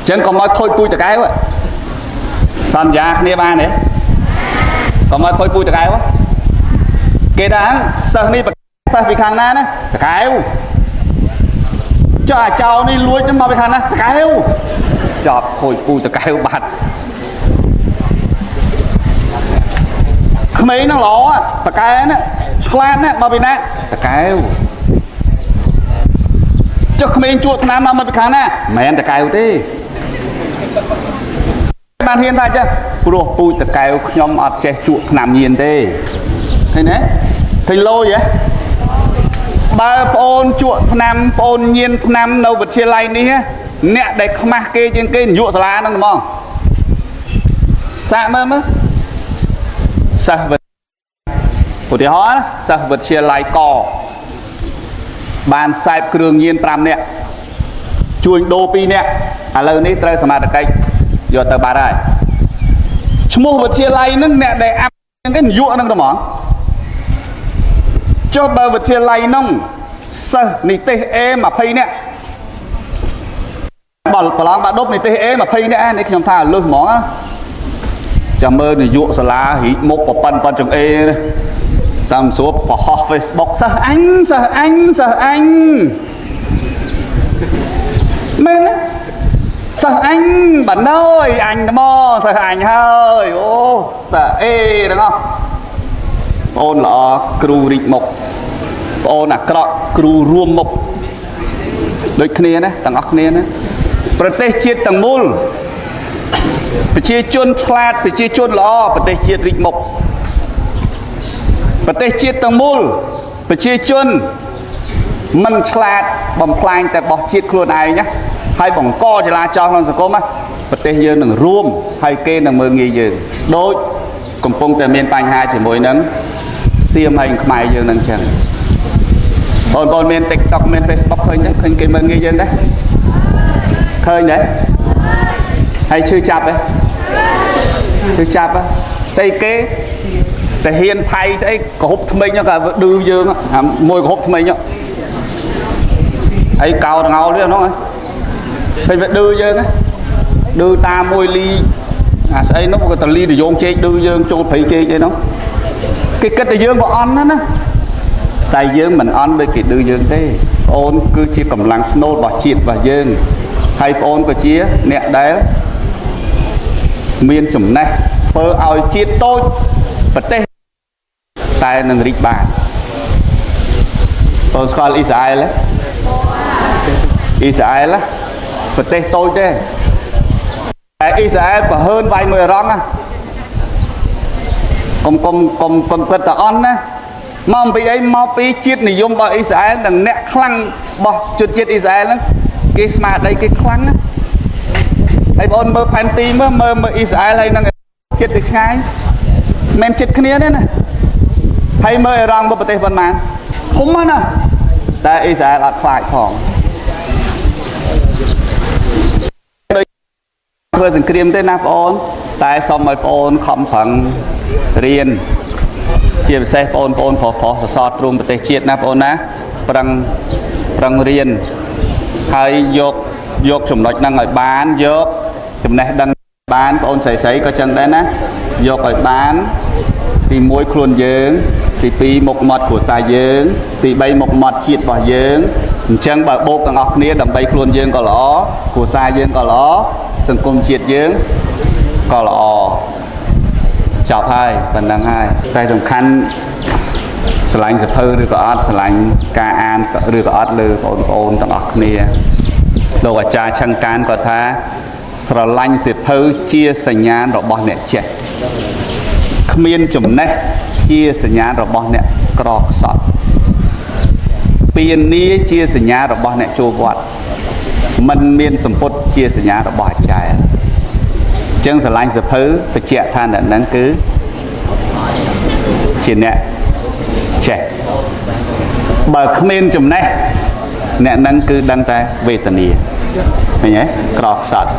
ចឹងកុំឲ្យខូចពូជតកែវសន្យាគ្នាបានទេកុំឲ្យខូចពូជតកែវគេថាសិស្សនេះសិស្សពីខាងណាណាតកែវចុះអាចោនេះលួចមកពីខាងណាតកែវចប់ខូចពូជតកែវបាត់ក្មេងហ្នឹងល្អតកែណាឆ្លាតណាមកពីណាតកែវចុះក្មេងជួថ្នាំមកពីខាងណាមិនមែនតកែវទេបានហ៊ានថាចឹងព្រោះពូជតកែវខ្ញុំអត់ចេះជក់ថ្នាំញៀនទេឃើញទេឃើញលយហ៎បើប្អូនជក់ថ្នាំប្អូនញៀនថ្នាំនៅវិទ្យាល័យនេះអ្នកដែលខ្មាស់គេជាងគេនយោសាលាហ្នឹងហ្មងសាកមើលមើលសិស្សវិឧទាហរណ៍សិស្សវិទ្យាល័យកបានសែបគ្រឿងញៀន5នាក់ជួញដូរ2នាក់ឥឡូវនេះត្រូវសមត្ថកិច្ចយកទៅបាត់ហើយឈ្មោះវិទ្យាល័យហ្នឹងអ្នកដែលអាប់ហ្នឹងគេនយោហ្នឹងទៅហ្មងចុះបើវិទ្យាល័យហ្នឹងសិស្សនិទេស A 20នាក់បើប្រឡងបាក់ដប់និទេស A 20នាក់នេះខ្ញុំថាលឹះហ្មង ចាំមើលនាយកសាលារីកមុខប៉ប៉ិនប៉ិនចង្អេរតាមស្រួលប្រហោះ Facebook សិស្សអញសិស្សអញសិស្សអញមែនទេសិស្សអញបណ្ដោយអញមកសិស្សអញហើយអូសិស្សអេទាំងអស់បងអូនល្អគ្រូរីកមុខបងអូនអាក្រក់គ្រូរួមមុខដូចគ្នាណាទាំងអស់គ្នាណាប្រទេសជាតិទាំងមូលប្រជាជនឆ្លាតប្រជាជនល្អប្រទេសជាតិរីកមុខប្រទេសជាតិទាំងមូលប្រជាជនមិនឆ្លាតបំផ្លាញតែបោះជាតិខ្លួនឯងណាហើយបង្កចលាចលក្នុងសង្គមណាប្រទេសយើងនឹងរួមហើយគេនឹងមើលងាយយើងដូចកំពុងតែមានបញ្ហាជាមួយនឹងសៀមហើយខ្មែរយើងនឹងចឹងបងប្អូនមាន TikTok មាន Facebook ឃើញទេឃើញគេមើលងាយយើងដែរឃើញទេហើយឈឺចាប់ទេឈឺចាប់ទេស្អីគេតែហ៊ានថៃស្អីកហុបថ្មិញក៏ឌឺយើងមួយកហុបថ្មិញហើយកោតងោលវាហ្នឹងឃើញវាឌឺយើងឌឺតាមមួយលីអាស្អីនោះក៏តលីនយងជែកឌឺយើងចូលព្រៃជែកអីនោះគេគិតតែយើងក៏អន់ណាស់ណាតែយើងមិនអន់ដូចគេឌឺយើងទេបងអូនគឺជាកម្លាំងស្នូលរបស់ជាតិរបស់យើងហើយបងអូនក៏ជាអ្នកដែលមានចំណេះធ្វើឲ្យជាតិតូចប្រទេសតែនឹងរីកបានបងស្គាល់អ៊ីស្រាអែលទេអ៊ីស្រាអែលប្រទេសតូចទេតែអ៊ីស្រាអែលប្រហើនវាយមួយរងណាកុំកុំកុំកុំគិតតែអន់ណាមកពីអីមកពីជាតិនិយមរបស់អ៊ីស្រាអែលនិងអ្នកខ្លាំងរបស់ជនជាតិអ៊ីស្រាអែលហ្នឹងគេស្មារតីគេខ្លាំងណាហើយបងមើលផែនទីមើលមើលមើលអ៊ីស្រាអែលហើយនឹងជាតិទៅឆ្ងាយមិនចិត្តគ្នាទេណាហើយមើលអ៊ីរ៉ង់មើលប្រទេសប៉ុន្មានធំណាស់តែអ៊ីស្រាអែលអត់ខ្លាចផងធ្វើសង្គ្រាមទេណាបងអូនតែសូមឲ្យបងអូនខំប្រឹងរៀនជាពិសេសបងប្អូនប្រុសប្រុសសសរទ្រូងប្រទេសជាតិណាបងអូនណាប្រឹងប្រឹងរៀនហើយយកយកចំណុចហ្នឹងឲ្យបានយកចំណេះដឹងបានបងអូនស្រីស្រីក៏ចឹងដែរណាយកឲ្យបានទី1ខ្លួនយើងទី2មុខមាត់គ្រួសារយើងទី3មុខមាត់ជាតិរបស់យើងអញ្ចឹងបើបូកទាំងអស់គ្នាដើម្បីខ្លួនយើងក៏ល្អគ្រួសារយើងក៏ល្អសង្គមជាតិយើងក៏ល្អចប់ហើយប៉ុណ្ណឹងហើយតែសំខាន់ស្រឡាញ់សភៅឬក៏អត់ស្រឡាញ់ការអានឬក៏អត់លើបងប្អូនទាំងអស់គ្នាលោកអាចារ្យឆឹងកានគាត់ថាស្រឡាញ់សភៅជាសញ្ញាណរបស់អ្នកចេះគ្មានចំណេះជាសញ្ញាណរបស់អ្នកក្រខ្សត់ពៀនីជាសញ្ញារបស់អ្នកចូលវត្តមិនមានសម្ពុតជាសញ្ញារបស់អាចារ្យអញ្ចឹងស្រឡាញ់សភៅបញ្ជាក់ថាអ្នកហ្នឹងគឺជាអ្នកចេះបើគ្មានចំណេះអ្នកហ្នឹងគឺដឹងតែវេទនាឃើញទេក្រខ្សត់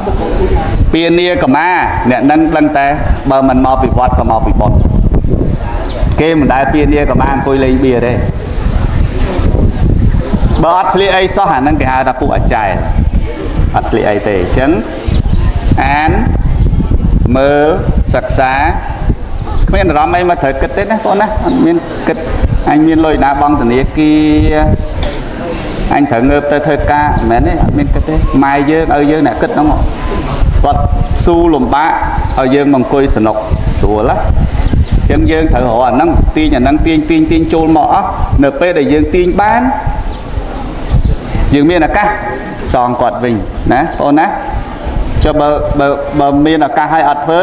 ពៀនីកម្មាអ្នកហ្នឹងដឹងតែបើមិនមកពីវត្តក៏មកពីបុណ្យគេមិនដែលពៀនីកម្មាអង្គុយលេងបៀទេបើអត់ស្លៀកអីសោះអាហ្នឹងគេហៅថាពួកអាចារ្យអត់ស្លៀកអីទេអញ្ចឹងអានមើលសិក្សាគ្មានអារម្មណ៍អីមកត្រូវគិតទេណាបងណាអត់មានគិតអញមានលុយណាបងធនាគារអញត្រូវងើបទៅធ្វើការមិនមែនទេអត់មានគិតទេម៉ែយើងឲ្យយើងអ្នកគិតហ្នឹងគាត់ស៊ូលំបាកឲ្យយើងមកអង្គុយសនុកស្រួលណាអញ្ចឹងយើងត្រូវរកអាហ្នឹងទាញអាហ្នឹងទាញទាញទាញចូលមកអស់នៅពេលដែលយើងទាញបានយើងមានឱកាសសងគាត់វិញណាបងណាចុះបើបើបើមានឱកាសឲ្យអត់ធ្វើ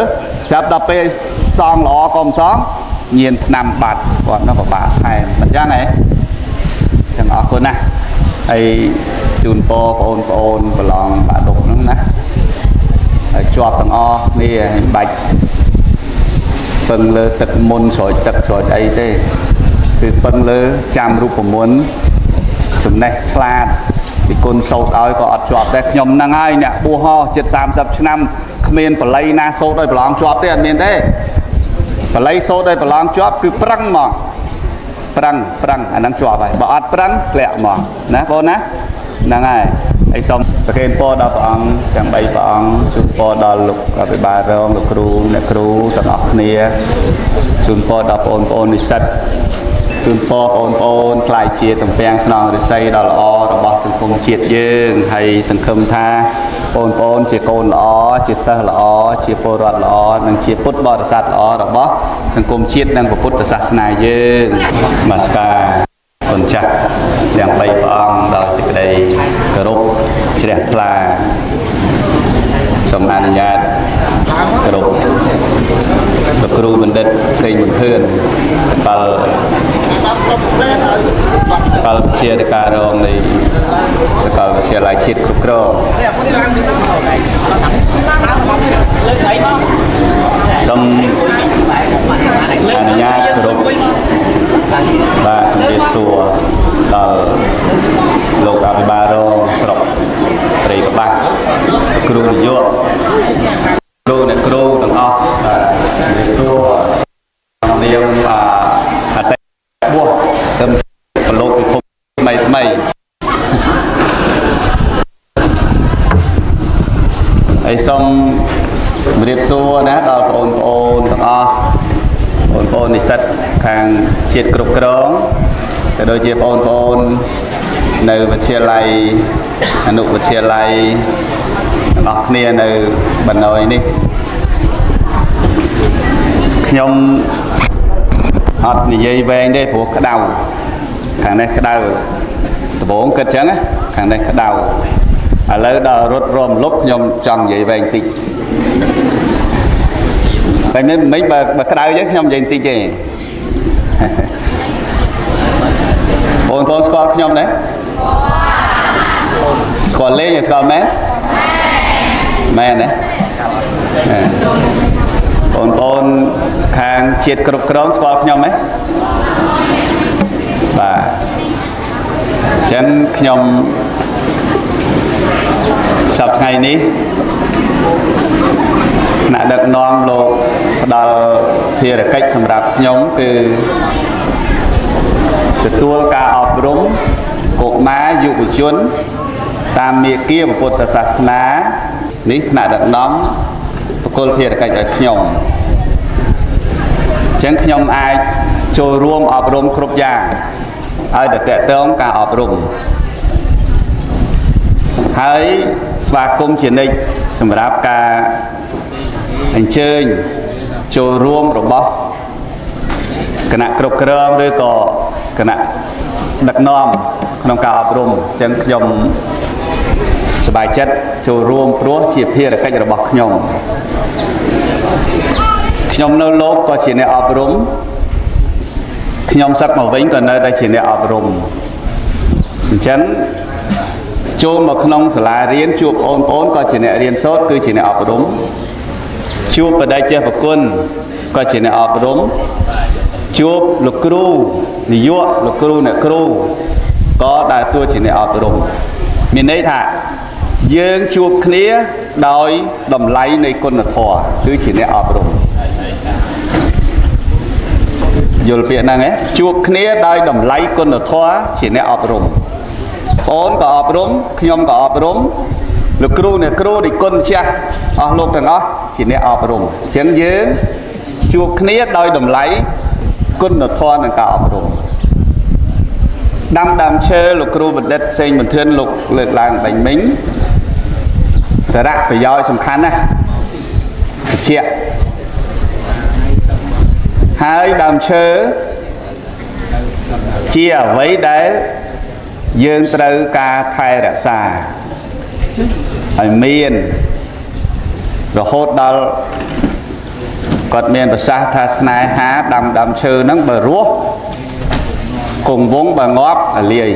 ស្រាប់ដល់ពេលសងល្អក៏មិនសងញៀនឆ្នាំបាត់គាត់នោះពិបាកថែមមិនចឹងហ៎ចឹងអរគុណណាស់ហើយជូនពរបងប្អូនប្រឡងបាក់ឌុបហ្នឹងណាហើយជាប់ទាំងអស់គ្នាហើយបាច់ពឹងលើទឹកមុនស្រោចទឹកស្រោចអីទេគឺពឹងលើចាំរូបមន្តចំណេះឆ្លាតពីគុណសោតឲ្យក៏អត់ជាប់ដែរខ្ញុំហ្នឹងហើយអ្នកបួសហោជិត30ឆ្នាំគ្មានបល័យណាសោតឲ្យប្រឡងជាប់ទេអត់មានទេបល័យសោតឲ្យប្រឡងជាប់គឺប្រឹងមកប្រឹងប្រឹងអាហ្នឹងជាប់ហើយបើអត់ប្រឹងធ្លាក់មកណាបងណា ហ្នឹងហើយហើយសូមប្រគេនពរដល់ព្រះអង្គទាំង3ព្រះអង្គជូនពរដល់លោកអភិបាលរងលោកគ្រូអ្នកគ្រូទាំងអស់គ្នាជូនពរដល់បងប្អូននិស្សិតជូនពរបងប្អូនក្លាយជាទំពាំងស្នងឫស្សីដ៏ល្អរបស់សង្គមជាតិយើងហើយសង្ឃឹមថាបងប្អូនជាកូនល្អជាសិស្សល្អជាពលរដ្ឋល្អនិងជាពុទ្ធបរិស័ទល្អរបស់សង្គមជាតិនិងពុទ្ធសាសនាយើងនមស្ការគុណចាស់ទាំង3ព្រះអង្គដោយសេចក្តីគោរពជ្រះថ្លាសូមអនុញ្ញាតគោរពលោកគ្រូបណ្ឌិតសេងប៊ុនធឿនសកលសកលវិទ្យាការរងនៃសកលវិទ្យាល័យជាតិគ្រប់គ្រងសូមអនុញ្ញាតគោរពបាទជំរាបសួរដល់លោកអភិបាលរងស្រុកព្រៃកប្បាសលោកគ្រូនាយកគ្រូអ្នកគ្រូទាំងអស់បាទជំរាបសួរក្នុងនាមអតីតបួសទៅប្រឡូកពិភពថ្មីថ្មីហើយសូមជម្រាបសួរណាដល់បងប្អូនទាំងអស់បងប្អូននិស្សិតខាងជាតិគ្រប់គ្រងក៏ដូចជាបងប្អូននៅវិទ្យាល័យអនុវិទ្យាល័យទាំងអស់គ្នានៅបណ្ដោយនេះខ្ញុំអត់និយាយវែងទេព្រោះក្តៅខាងនេះក្តៅដំបូងគិតចឹងណាខាងនេះក្តៅឥឡូវដល់រត់រំលប់ខ្ញុំចង់និយាយវែងតិចតែមិនមិនបើបើក្តៅចឹងខ្ញុំនិយាយតិចទេបងប្អូនស្គាល់ខ្ញុំទេស្គាល់លេងស្គាល់មែនមែនទេបងប្អូនខាងជាតិគ្រប់គ្រងស្គាល់ខ្ញុំទេបាទអញ្ចឹងខ្ញុំសប្តាហ៍ថ្ងៃនេះថ្នាក់ដឹកនាំលោកផ្ដល់ភារកិច្ចសម្រាប់ខ្ញុំគឺទទួលការអប់រំកុមារយុវជនតាមមាគ៌ាពុទ្ធសាសនានេះថ្នាក់ដឹកនាំប្រគល់ភារកិច្ចឲ្យខ្ញុំអញ្ចឹងខ្ញុំអាចចូលរួមអប់រំគ្រប់យ៉ាងឲ្យតែតកតងការអប់រំហើយស្វាគមន៍ជានិច្ចសម្រាប់ការអញ្ជើញចូលរួមរបស់គណៈគ្រប់គ្រងឬក៏គណៈដឹកនាំក្នុងការអប់រំអញ្ចឹងខ្ញុំសប្បាយចិត្តចូលរួមព្រោះជាភារកិច្ចរបស់ខ្ញុំខ្ញុំនៅលោកក៏ជាអ្នកអប់រំខ្ញុំសឹកមកវិញក៏នៅតែជាអ្នកអប់រំអញ្ចឹងចូលមកក្នុងសាលារៀនជួបបងប្អូនក៏ជាអ្នករៀនសូត្រគឺជាអ្នកអប់រំជួបបដិចេះប្រគុណក៏ជាអ្នកអប់រំជួបលោកគ្រូនាយកលោកគ្រូអ្នកគ្រូក៏ដើរតួជាអ្នកអប់រំមានន័យថាយើងជួបគ្នាដោយតម្លៃនៃគុណធម៌គឺជាអ្នកអប់រំយល់ពាក្យហ្នឹងឯងជួបគ្នាដោយតម្លៃគុណធម៌ជាអ្នកអប់រំបងក៏អប់រំខ្ញុំក៏អប់រំលោកគ្រូអ្នកគ្រូនិគុណចាស់អស់លោកទាំងអស់ជាអ្នកអប់រំអញ្ចឹងយើងជួបគ្នាដោយតម្លៃគុណធម៌និងការអប់រំដាំដើមឈើលោកគ្រូបណ្ឌិតសេងបន្ទឿនលោកលើកឡើងបាញ់មិញសារៈប្រយោជន៍សំខាន់ណាស់ត្រជាក់ហើយដើមឈើជាអ្វីដែលយើងត្រូវការថែរក្សាឲ្យមានរហូតដល់គាត់មានប្រសាសន៍ថាស្នេហាដាំដើមឈើហ្នឹងបើរស់គង់វង្សបើងាប់អាលាយ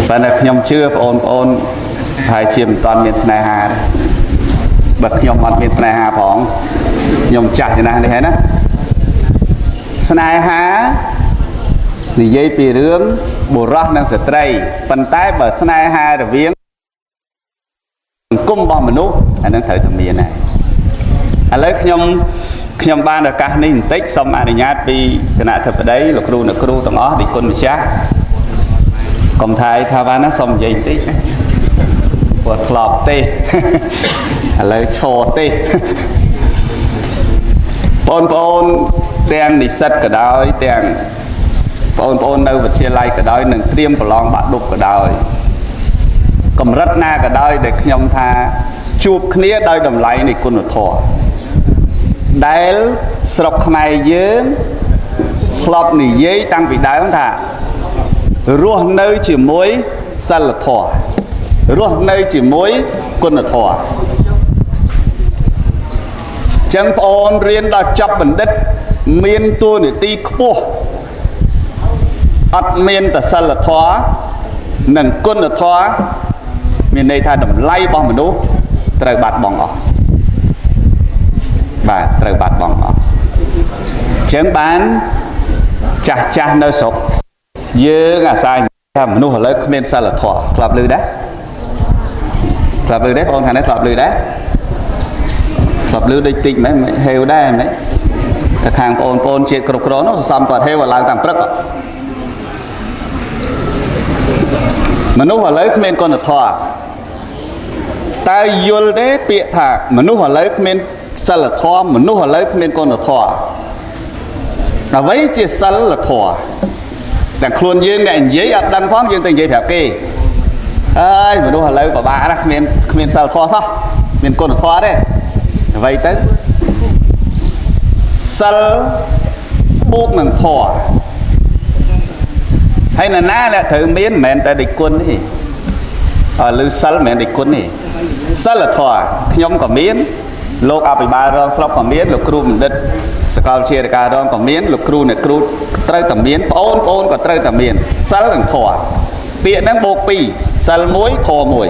ប៉ុន្តែខ្ញុំជឿបងប្អូនប្រហែលជាមិនតាន់មានស្នេហាទេបើខ្ញុំអត់មានស្នេហាផងខ្ញុំចាស់ចំណាស់នេះហើយណាស្នេហានិយាយពីរឿងបុរសនិងស្ត្រីប៉ុន្តែបើស្នេហារវាងសង្គមរបស់មនុស្សអានឹងត្រូវតែមានហើយឥឡូវខ្ញុំ ខ្ញុំបានឱកាសនេះបន្តិចសូមអនុញ្ញាតពីគណៈធិបតីលោកគ្រូអ្នកគ្រូទាំងអស់ដូចគុណម្ចាស់កុំថាយថាបានណាសូមនិយាយបន្តិចណាព្រោះធ្លាប់ទេឥឡូវឈរទេបងប្អូនទាំងនិស្សិតក៏ដោយទាំងបងប្អូននៅវិទ្យាល័យក៏ដោយនិងត្រៀមប្រឡងបាក់ឌុបក៏ដោយកម្រិតណាក៏ដោយដែលខ្ញុំថាជួបគ្នាដោយតម្លៃនៃគុណធម៌ដែលស្រុកខ្មែរយើងធ្លាប់និយាយតាំងពីដើមថារស់នៅជាមួយសិលធម៌រស់នៅជាមួយគុណធម៌ចឹងប្អូនរៀនដល់ចប់បណ្ឌិតមានតួនាទីខ្ពស់អត់មានតែសិលធម៌និងគុណធម៌មានន័យថាតម្លៃរបស់មនុស្សត្រូវបាត់បង់អស់បាទត្រូវបាត់បង់អស់ចឹងបានចាស់ចាស់នៅស្រុកយើងអាស្រ័យថាមនុស្សឥឡូវគ្មានសិលធម៌ធ្លាប់ឮដែរធ្លាប់ឮដែរបងខាងនេះធ្លាប់ឮដែរធ្លាប់ឮដូចតិចមែនហេវដែរមែនតែខាងបងប្អូនជាតិគ្រប់គ្រងនោះសំគាត់ហេវឡើងតាមព្រឹកមនុស្សឥឡូវគ្មានគុណធម៌តើយល់ទេពាក្យថាមនុស្សឥឡូវគ្មានសិលធម៌មនុស្សឥឡូវគ្មានគុណធម៌អ្វីជាសិលធម៌តែខ្លួនយើងអ្នកនិយាយអត់ដឹងផងយើងទៅនិយាយប្រាប់គេអើយមនុស្សឥឡូវពិបាកណាស់គ្មានសិលធម៌សោះមានគុណធម៌ទេអ្វីទៅសិលបូកនឹងធម៌ហើយនរណាអ្នកត្រូវមានមិនមែនតែដេចគុណទេអឺឬសិលមិនមែនដេចគុណទេសិលធម៌ខ្ញុំក៏មានលោកអភិបាលរងស្រុកក៏មានលោកគ្រូបណ្ឌិតសាកលវិទ្យាការរងក៏មានលោកគ្រូអ្នកគ្រូត្រូវតែមានប្អូនប្អូនក៏ត្រូវតែមានសិលនិងធម៌ពាក្យហ្នឹងបូក2សិល1ធម៌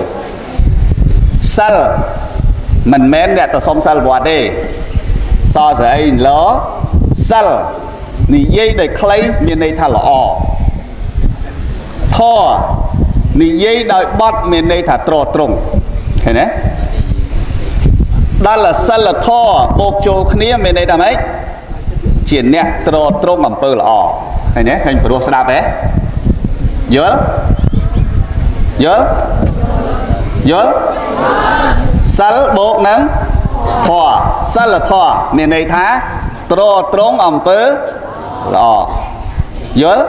1សិលមិនមែនអ្នកទៅសុំសិលវត្តទេសស្អីឡសិលនិយាយដោយខ្លីមានន័យថាល្អធម៌និយាយដោយបត់មានន័យថាត្រត្រង់ឃើញទេដល់សិលធម៌បូកចូលគ្នាមានន័យថាម៉េចជាអ្នកត្រត្រង់អំពើល្អឃើញទេឃើញព្រោះស្ដាប់ទេយល់យល់យល់សិលបូកនឹងធម៌សិលធម៌មានន័យថាត្រត្រង់អំពើល្អយល់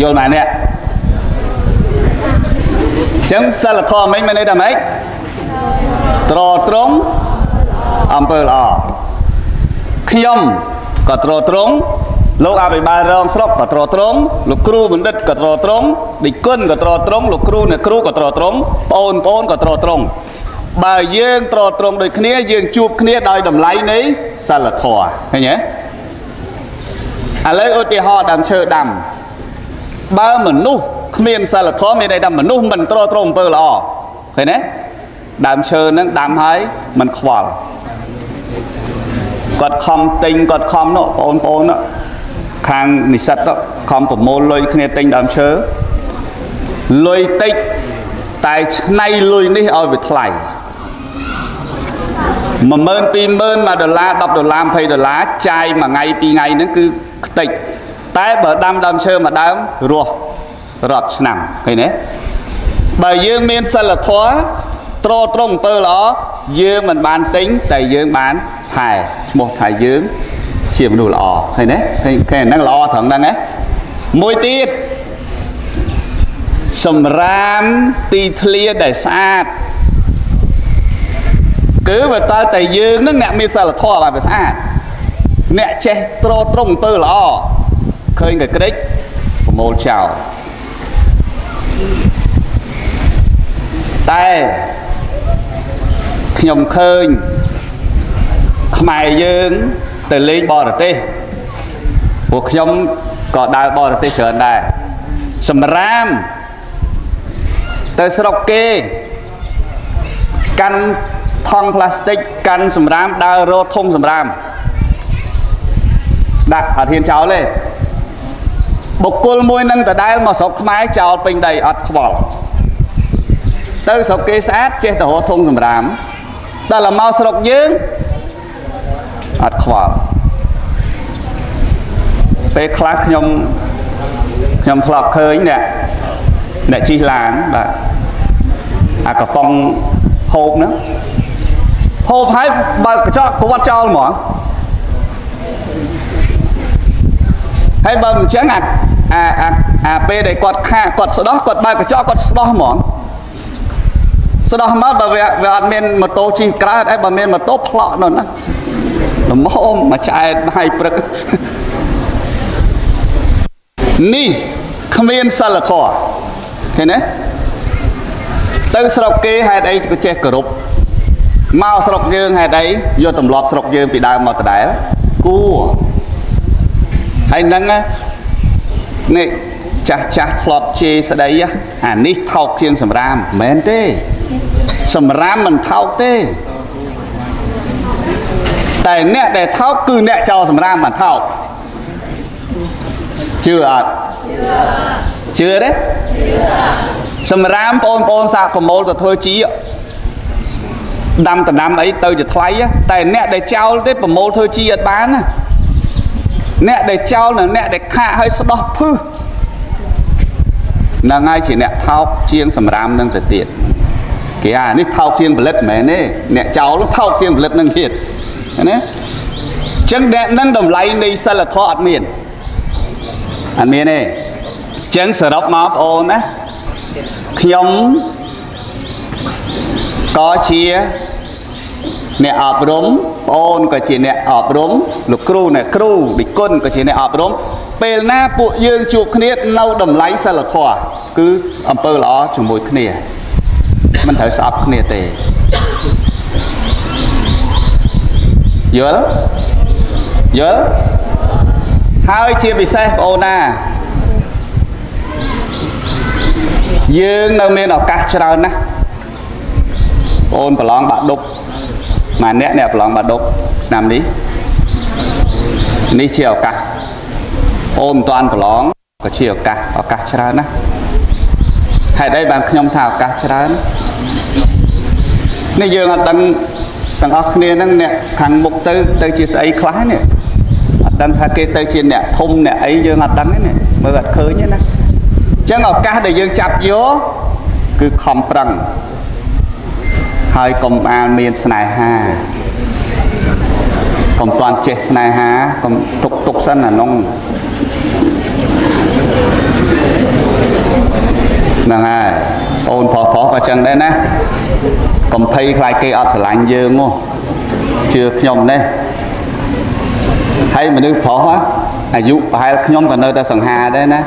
យល់ម៉ែនេះចឹងសិលធម៌មិនមានន័យថាម៉េចត្រត្រង់អំពើល្អខ្ញុំក៏ត្រត្រង់លោកអភិបាលរងស្រុកក៏ត្រត្រង់លោកគ្រូបណ្ឌិតក៏ត្រត្រង់ឌីគុណក៏ត្រត្រង់លោកគ្រូអ្នកគ្រូក៏ត្រត្រង់ប្អូនប្អូនក៏ត្រត្រង់បើយើងត្រត្រង់ដូចគ្នាយើងជួបគ្នាដោយតម្លៃនៃសិលធម៌ឃើញទេឥឡូវឧទាហរណ៍ដើមឈើដាំបើមនុស្សគ្មានសិលធម៌មានន័យថាមនុស្សមិនត្រត្រង់អំពើល្អឃើញទេដើមឈើហ្នឹងដាំហើយមិនខ្វល់គាត់ខំទិញគាត់ខំនោះបងប្អូននោះខាងនិស្សិតនោះខំប្រមូលលុយគ្នាទិញដើមឈើលុយតិចតែឆ្នៃលុយនេះឲ្យវាថ្លៃ10000 20000 1ដុល្លារ10ដុល្លារ20ដុល្លារចាយមួយថ្ងៃពីរថ្ងៃហ្នឹងគឺខ្ទេចតែបើដាំដើមឈើមួយដើមរស់រាប់ឆ្នាំឃើញទេបើយើងមានសិលធម៌ត្រត្រង់អំពើល្អយើងមិនបានទិញតែយើងបានថែឈ្មោះថាយើងជាមនុស្សល្អឃើញទេឃើញឃើញហ្នឹងល្អត្រង់ហ្នឹងហ៎មួយទៀតសម្រាមទីធ្លាដែលស្អាតគឺបើតើតែយើងនឹងអ្នកមានសិលធម៌បាទវាស្អាតអ្នកចេះត្រត្រង់អំពើល្អឃើញតែក្រិចប្រមូលចោលតែខ្ញុំឃើញខ្មែរយើងទៅលេងបរទេសពួកខ្ញុំក៏ដើរបរទេសច្រើនដែរសម្រាមទៅស្រុកគេកាន់ថង់ផ្លាស្ទិកកាន់សម្រាមដើររត់ធុងសម្រាមដាក់អត់ហ៊ានចោលទេបុគ្គលមួយនឹងដដែលមកស្រុកខ្មែរចោលពេញដីអត់ខ្វល់ទៅស្រុកគេស្អាតចេះតែរត់ធុងសម្រាមដល់មកស្រុកយើង អត់ខ្វល់ពេលខ្លះខ្ញុំធ្លាប់ឃើញអ្នកជិះឡានបាទអាកំប៉ុងហូបហ្នឹងហូបហើយបើកកញ្ចក់ប្រវត្តិចោលហ្មងហើយបើមិនចឹងអាពេលដែលគាត់ខាកគាត់ស្ដោះគាត់បើកកញ្ចក់គាត់ស្ដោះហ្មងស្ដោះមកបើវាអត់មានម៉ូតូជិះក្រៅអីបើមានម៉ូតូផ្លក់នោះណាល្មមមកឆ្អែតហើយព្រឹកនេះគ្មានសិលធម៌ឃើញទេទៅស្រុកគេហេតុអីក៏ចេះគោរពមកស្រុកយើងហេតុអីយកទម្លាប់ស្រុកយើងពីដើមមកដដែលគួរហើយហ្នឹងណានេះចាស់ចាស់ធ្លាប់ជេរស្ដីអានេះថោកជាងសម្រាមមិនមែនទេសម្រាមមិនថោកទេតែអ្នកដែលថោកគឺអ្នកចោលសម្រាមមិនថោកជឿអត់ជឿទេសម្រាមបងប្អូនសាកប្រមូលទៅធ្វើជីដាំដំណាំអីទៅជាថ្លៃតែអ្នកដែលចោលទេប្រមូលធ្វើជីអត់បានណាអ្នកដែលចោលនិងអ្នកដែលខាកឲ្យស្ដោះភឹសហ្នឹងហើយជាអ្នកថោកជាងសម្រាមនឹងទៅទៀតគេអានេះថោកជាងផលិតមិនមែនទេអ្នកចោលថោកជាងផលិតនឹងទៀតណាចឹងអ្នកនឹងតម្លៃនៃសិលធម៌អត់មានអត់មានទេចឹងសរុបមកបងអូនណាខ្ញុំក៏ជាអ្នកអប់រំបងអូនក៏ជាអ្នកអប់រំលោកគ្រូអ្នកគ្រូឌីគុណក៏ជាអ្នកអប់រំពេលណាពួកយើងជួបគ្នានៅតម្លៃសិលធម៌គឺអំពើល្អជាមួយគ្នាមិនត្រូវស្អប់គ្នាទេយល់យល់ហើយជាពិសេសបងអូនណាយើងនៅមានឱកាសច្រើនណាស់បងអូនប្រឡងបាក់ឌុបមួយអ្នកអ្នកប្រឡងបាក់ឌុបឆ្នាំនេះនេះជាឱកាសអូនមិនទាន់ប្រឡងក៏ជាឱកាសឱកាសច្រើនណាស់ហេតុអីបានខ្ញុំថាឱកាសច្រើននេះយើងអត់ដឹងទាំងអស់គ្នាហ្នឹងអ្នកខាងមុខទៅទៅជាស្អីខ្លះនេះអត់ដឹងថាគេទៅជាអ្នកធំអ្នកអីយើងអត់ដឹងទេនេះមើលអត់ឃើញទេណាអញ្ចឹងឱកាសដែលយើងចាប់យកគឺខំប្រឹងហើយកុំអាលមានស្នេហាកុំតាន់ចេះស្នេហាកុំទុកទុកសិនអានោះហ្នឹងហើយអូនប្រុសប្រុសក៏ចឹងដែរណាកុំភ័យខ្លាចគេអត់ស្រឡាញ់យើងហ៎ជឿខ្ញុំនេះហើយមនុស្សប្រុសអាយុប្រហែលខ្ញុំក៏នៅតែសង្ហាដែរណា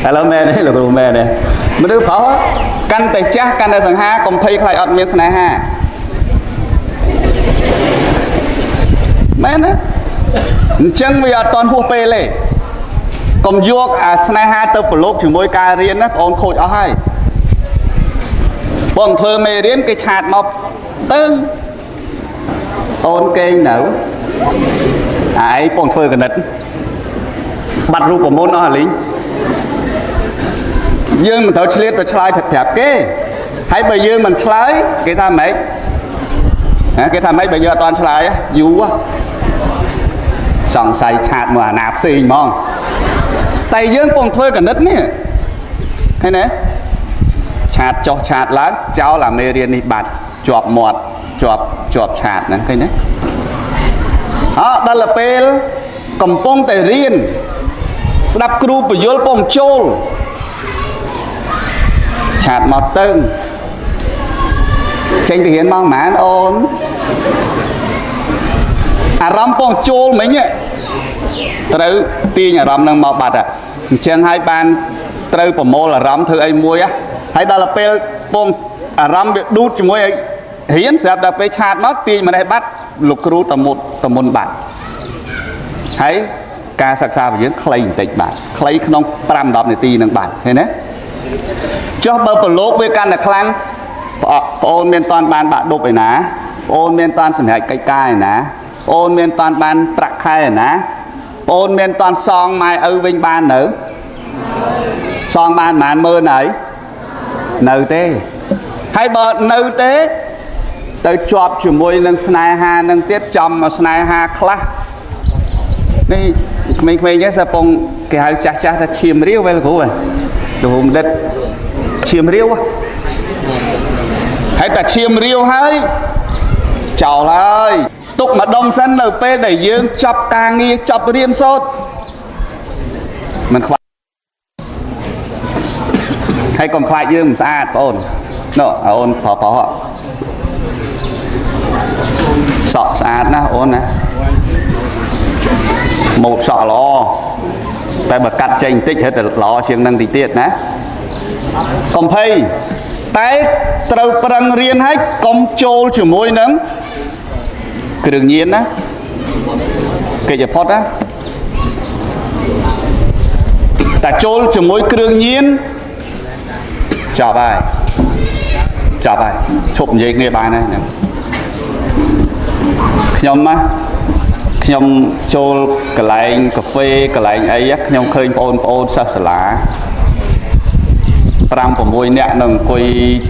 ឥឡូវមែនទេលោកគ្រូមែនទេមនុស្សប្រុសកាន់តែចាស់កាន់តែសង្ហាកុំភ័យខ្លាចអត់មានស្នេហាមែនណាអញ្ចឹងវាអត់តន់ហួសពេលទេកុំយកអាស្នេហាទៅប្រឡូកជាមួយការរៀនណាបងអូនខូចអស់ហើយបងធ្វើមេរៀនគេឆាតមកតឹងអូនគេងនៅអាឯងបងធ្វើកណិតបាត់រូបមន្តអស់អាលីងយើងមិនត្រូវឆ្លៀតទៅឆ្លើយប្រាប់គេហើយបើយើងមិនឆ្លើយគេថាម៉េចហ៎គេថាម៉េចបើយើងអត់តន់ឆ្លើយយូរសង្ស័យឆាតមកអាណាផ្សេងហ្មងតែយើងពងធ្វើកណិតនេះឃើញទេឆាតចុះឆាតឡើងចោលអាមេរៀននេះបាត់ជាប់មាត់ជាប់ឆាតហ្នឹងឃើញទេអើដល់ទៅពេលកំពុងតែរៀនស្ដាប់គ្រូពយល់ពងចូលឆាតមកទៅចេញពីរៀនម៉ោងប៉ុន្មានអូនអារម្មណ៍ពងចូលមិញត្រូវទាញអារម្មណ៍នឹងមកបាត់អញ្ចឹងហើយបានត្រូវប្រមូលអារម្មណ៍ធ្វើអីមួយហើយដល់ទៅពេលពងអារម្មណ៍វាឌូតជាមួយរៀនស្រាប់ដល់ពេលឆាតមកទាញម្នេះបាត់លោកគ្រូតមុតតមុនបាត់ហើយការសិក្សារបស់យើងខ្លីបន្តិចបាទខ្លីក្នុង5 10នាទីនឹងបាត់ឃើញទេចុះបើប្រឡូកវាកាន់តែខ្លាំងប្អូនមានតាន់បានបាក់ឌុបឯណាប្អូនមានតាន់សម្រេចកិច្ចការឯណាប្អូនមានតាន់បានប្រាក់ខែឯណាប្អូនមានតាន់សងម៉ែឪវិញបាននៅសងបានប្រហែលម៉ឺនហើយនៅទេហើយបើនៅទេ ទៅជាប់ជាមួយនឹងស្នេហានឹងទៀតចំមកស្នេហាខ្លះនេះក្មេងៗចេះសពងគេហៅចាស់ចាស់ថាឈាមរាវវែលគ្រូហ៎លោកគ្រូបណ្ឌិតឈាមរាវហើយតែឈាមរាវហើយចោលហើយទុកម្ដុំសិននៅពេលដែលយើងចប់ការងារចប់រៀនសូត្រមិនខ្វះហើយកុំខ្លាចយើងមិនស្អាតបងអូននោះអូនប្រុសប្រុសសក់ស្អាតណាស់អូនណាម៉ូតសក់ល្អតែបើកាត់ចេញបន្តិចរឹតតែល្អជាងនឹងតិចទៀតណាកុំភ័យតែត្រូវប្រឹងរៀនហើយកុំចូលជាមួយនឹងគ្រឿងញៀនណាកិច្ចផុតណាតែចូលជាមួយគ្រឿងញៀនចប់ហើយចប់ហើយឈប់និយាយគ្នាបានហើយហ្នឹងខ្ញុំណាខ្ញុំចូលកន្លែងកាហ្វេកន្លែងអីខ្ញុំឃើញបងប្អូនសិស្សសាលា5 6នាក់នឹងអង្គុយ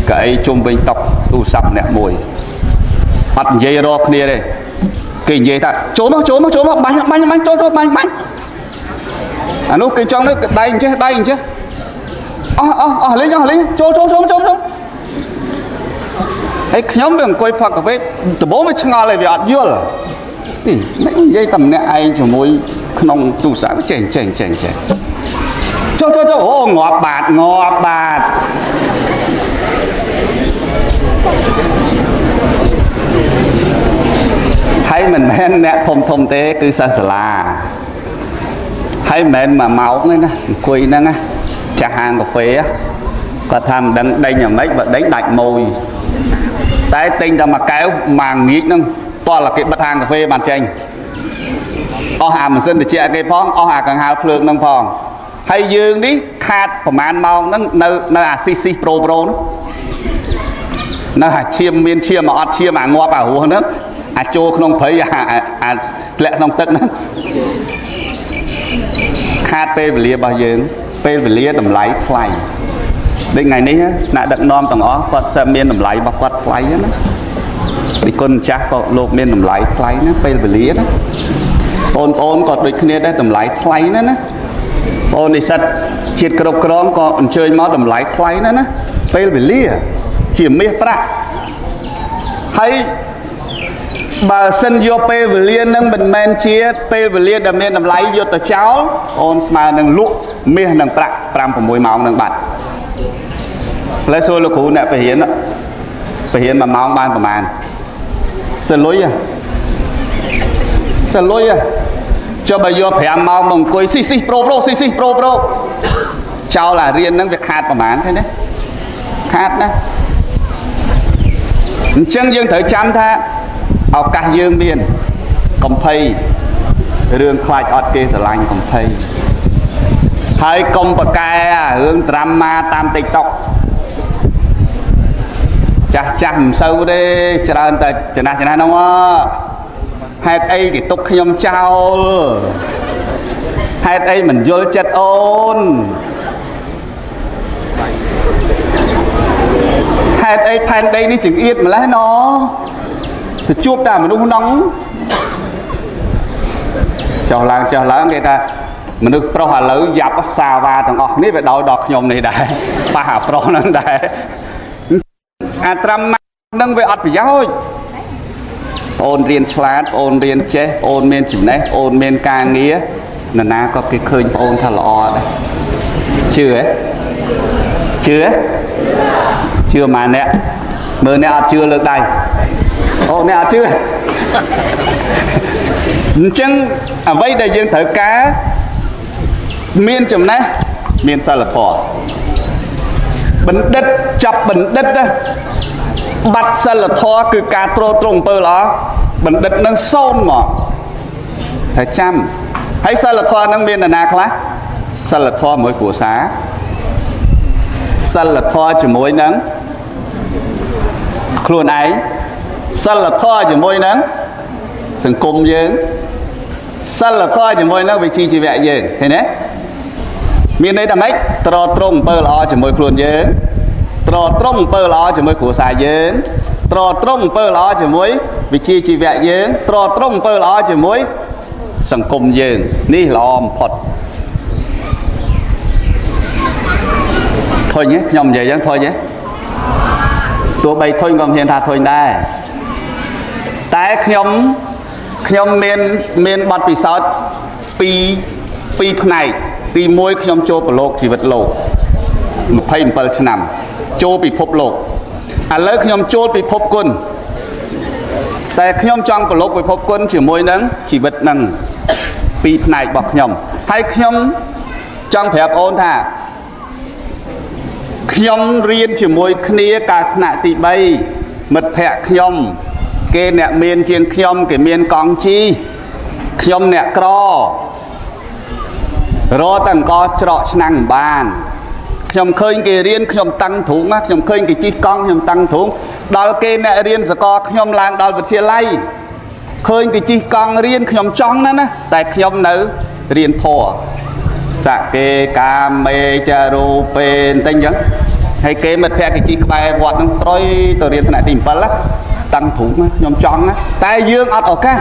កៅអីជុំវិញតុទូរស័ព្ទអ្នកមួយអត់និយាយរកគ្នាទេគេនិយាយថាចូលមកចូលមកចូលមកបាញ់បាញ់បាញ់ចូលចូលបាញ់បាញ់អានោះគេចង់នេះដៃអញ្ចេះដៃអញ្ចេះអស់អស់អស់លេងអស់លេងចូលចូលចូលចូលចូលហើយខ្ញុំវាអង្គុយផឹកកាហ្វេដំបូងវាឆ្ងល់ហើយវាអត់យល់នេះមិននិយាយតែម្នាក់ឯងជាមួយក្នុងទូរស័ព្ទចេះចេះចេះចេះចូលចូលចូលអូងាប់បាតងាប់បាតហើយមិនមែនអ្នកធំធំទេគឺសិស្សសាលាហើយមិនមែនមួយម៉ោងទេណាអង្គុយហ្នឹងណាចាស់ហាងកាហ្វេគាត់ថាមិនដឹងដេញយ៉ាងម៉េចបើដេញដាច់ម៉ួយតែទិញតែមួយកែវមួយងាកហ្នឹងតោះគេបិទហាងកាហ្វេបានចេញអស់អាម៉ាស៊ីនត្រជាក់គេផងអស់អាកង្ហារភ្លើងហ្នឹងផងហើយយើងនេះខាតប្រហែលម៉ោងហ្នឹងនៅនៅអាស៊ីស៊ីប្រូប្រូនោះនៅអាឈាមមានឈាមអត់ឈាមអាងាប់អារស់ហ្នឹងអាចចូលក្នុងព្រៃអាអាធ្លាក់ក្នុងទឹកហ្នឹងខាតពេលវេលារបស់យើងពេលវេលាតម្លៃថ្លៃដូចថ្ងៃនេះអ្នកដឹកនាំទាំងអស់គាត់សើមានតម្លៃរបស់គាត់ថ្លៃណាពីគុណម្ចាស់ក៏លោកមានតម្លៃថ្លៃណាពេលវេលាណាបងប្អូនក៏ដូចគ្នាដែរតម្លៃថ្លៃណាណាបងនិស្សិតជាតិគ្រប់គ្រងក៏អញ្ជើញមកតម្លៃថ្លៃណាណាពេលវេលាជាមាសប្រាក់ហើយបើសិនយកពេលវេលានឹងមិនមែនជាពេលវេលាដែលមានតម្លៃយកទៅចោលអូនស្មើនឹងលក់មាសនិងប្រាក់5 6ម៉ោងនឹងបាត់ផ្លែសួរលោកគ្រូអ្នកបរិញ្ញាបរិញ្ញា1ម៉ោងបានប្រហែលសលុយសលុយចុះបើយក5ម៉ោងមកអង្គុយស៊ីស៊ីប្រូប្រូស៊ីស៊ីប្រូប្រូចោលអារៀនហ្នឹងវាខាតប្រហែលឃើញទេខាតណាអញ្ចឹងយើងត្រូវចាំថាឱកាសយើងមានកំភៃរឿងខ្លាចអត់គេស្រឡាញ់កំភៃហើយកុំប្រកែអារឿងត្រាំម៉ាតាម TikTok ចាស់ចាស់មិនសូវទេច្រើនតែចំណាស់ចំណាស់ហ្នឹងហេតុអីគេទុកខ្ញុំចោលហេតុអីមិនយល់ចិត្តអូនហេតុអីផែនដីនេះចង្អៀតម្លេះណទៅជួបតែមនុស្សហ្នឹងចុះឡើងចុះឡើងគេថាមនុស្សប្រុសឥឡូវយ៉ាប់សាវ៉ាទាំងអស់គ្នាវាដោយដល់ខ្ញុំនេះដែរប៉ះអាប្រុសហ្នឹងដែរអាត្រាំហ្នឹងវាអត់ប្រយោជន៍បងអូនរៀនឆ្លាតបងអូនរៀនចេះបងអូនមានចំណេះបងអូនមានការងារនរណាក៏គេឃើញបងអូនថាល្អដែរជឿទេជឿទេជឿម៉ាអ្នកមើលអ្នកអត់ជឿលើកដៃអូអ្នកអត់ជឿអញ្ចឹងអ្វីដែលយើងត្រូវការមានចំណេះមានសិលធម៌បណ្ឌិតចាប់បណ្ឌិតណាបាត់សិលធម៌គឺការទ្រទ្រង់អំពើល្អបណ្ឌិតនឹងសូន្យមកតែចាំហើយសិលធម៌នឹងមាននរណាខ្លះសិលធម៌មួយគ្រួសារសិលធម៌ជាមួយនឹងខ្លួនឯងសិលធម៌ជាមួយនឹងសង្គមយើងសិលធម៌ជាមួយនឹងវិជ្ជាជីវៈយើងឃើញទេមានន័យថាម៉េចទ្រទ្រង់អំពើល្អជាមួយខ្លួនយើងទ្រទ្រង់អំពើល្អជាមួយគ្រួសារយើង ត្រត្រង់អំពើល្អជាមួយវិជ្ជាជីវៈយើង ត្រត្រង់អំពើល្អជាមួយសង្គមយើងនេះល្អបំផុតធុញទេខ្ញុំនិយាយចឹងធុញទេទោះបីធុញក៏មិនហ៊ានថាធុញដែរតែខ្ញុំខ្ញុំមានមានបទពិសោធន៍ពីរពីរផ្នែកទី1ខ្ញុំចូលប្រឡូកជីវិតលោក27ឆ្នាំចូលពិភពលោកឥឡូវខ្ញុំចូលពិភពគុណតែខ្ញុំចង់ប្រឡូកពិភពគុណជាមួយនឹងជីវិតនឹងពីរផ្នែករបស់ខ្ញុំហើយខ្ញុំចង់ប្រាប់អូនថាខ្ញុំរៀនជាមួយគ្នាកាលថ្នាក់ទី3មិត្តភ័ក្តិខ្ញុំគេអ្នកមានជាងខ្ញុំគេមានកង់ជីខ្ញុំអ្នកក្ររកតែអង្គច្រកឆ្នាំងមិនបានខ្ញុំឃើញគេរៀនខ្ញុំតាំងទ្រូងណាខ្ញុំឃើញគេជិះកង់ខ្ញុំតាំងទ្រូងដល់គេអ្នករៀនសកលខ្ញុំឡើងដល់វិទ្យាល័យឃើញគេជិះកង់រៀនខ្ញុំចង់ណាស់ណាតែខ្ញុំនៅរៀនធម៌សកេកាមេចរូបេបន្តិចអញ្ចឹងហើយគេមិត្តភក្តិគេជិះក្បែរវត្តហ្នឹងត្រុយទៅរៀនថ្នាក់ទី7ណាតាំងទ្រូងណាខ្ញុំចង់ណាតែយើងអត់ឱកាស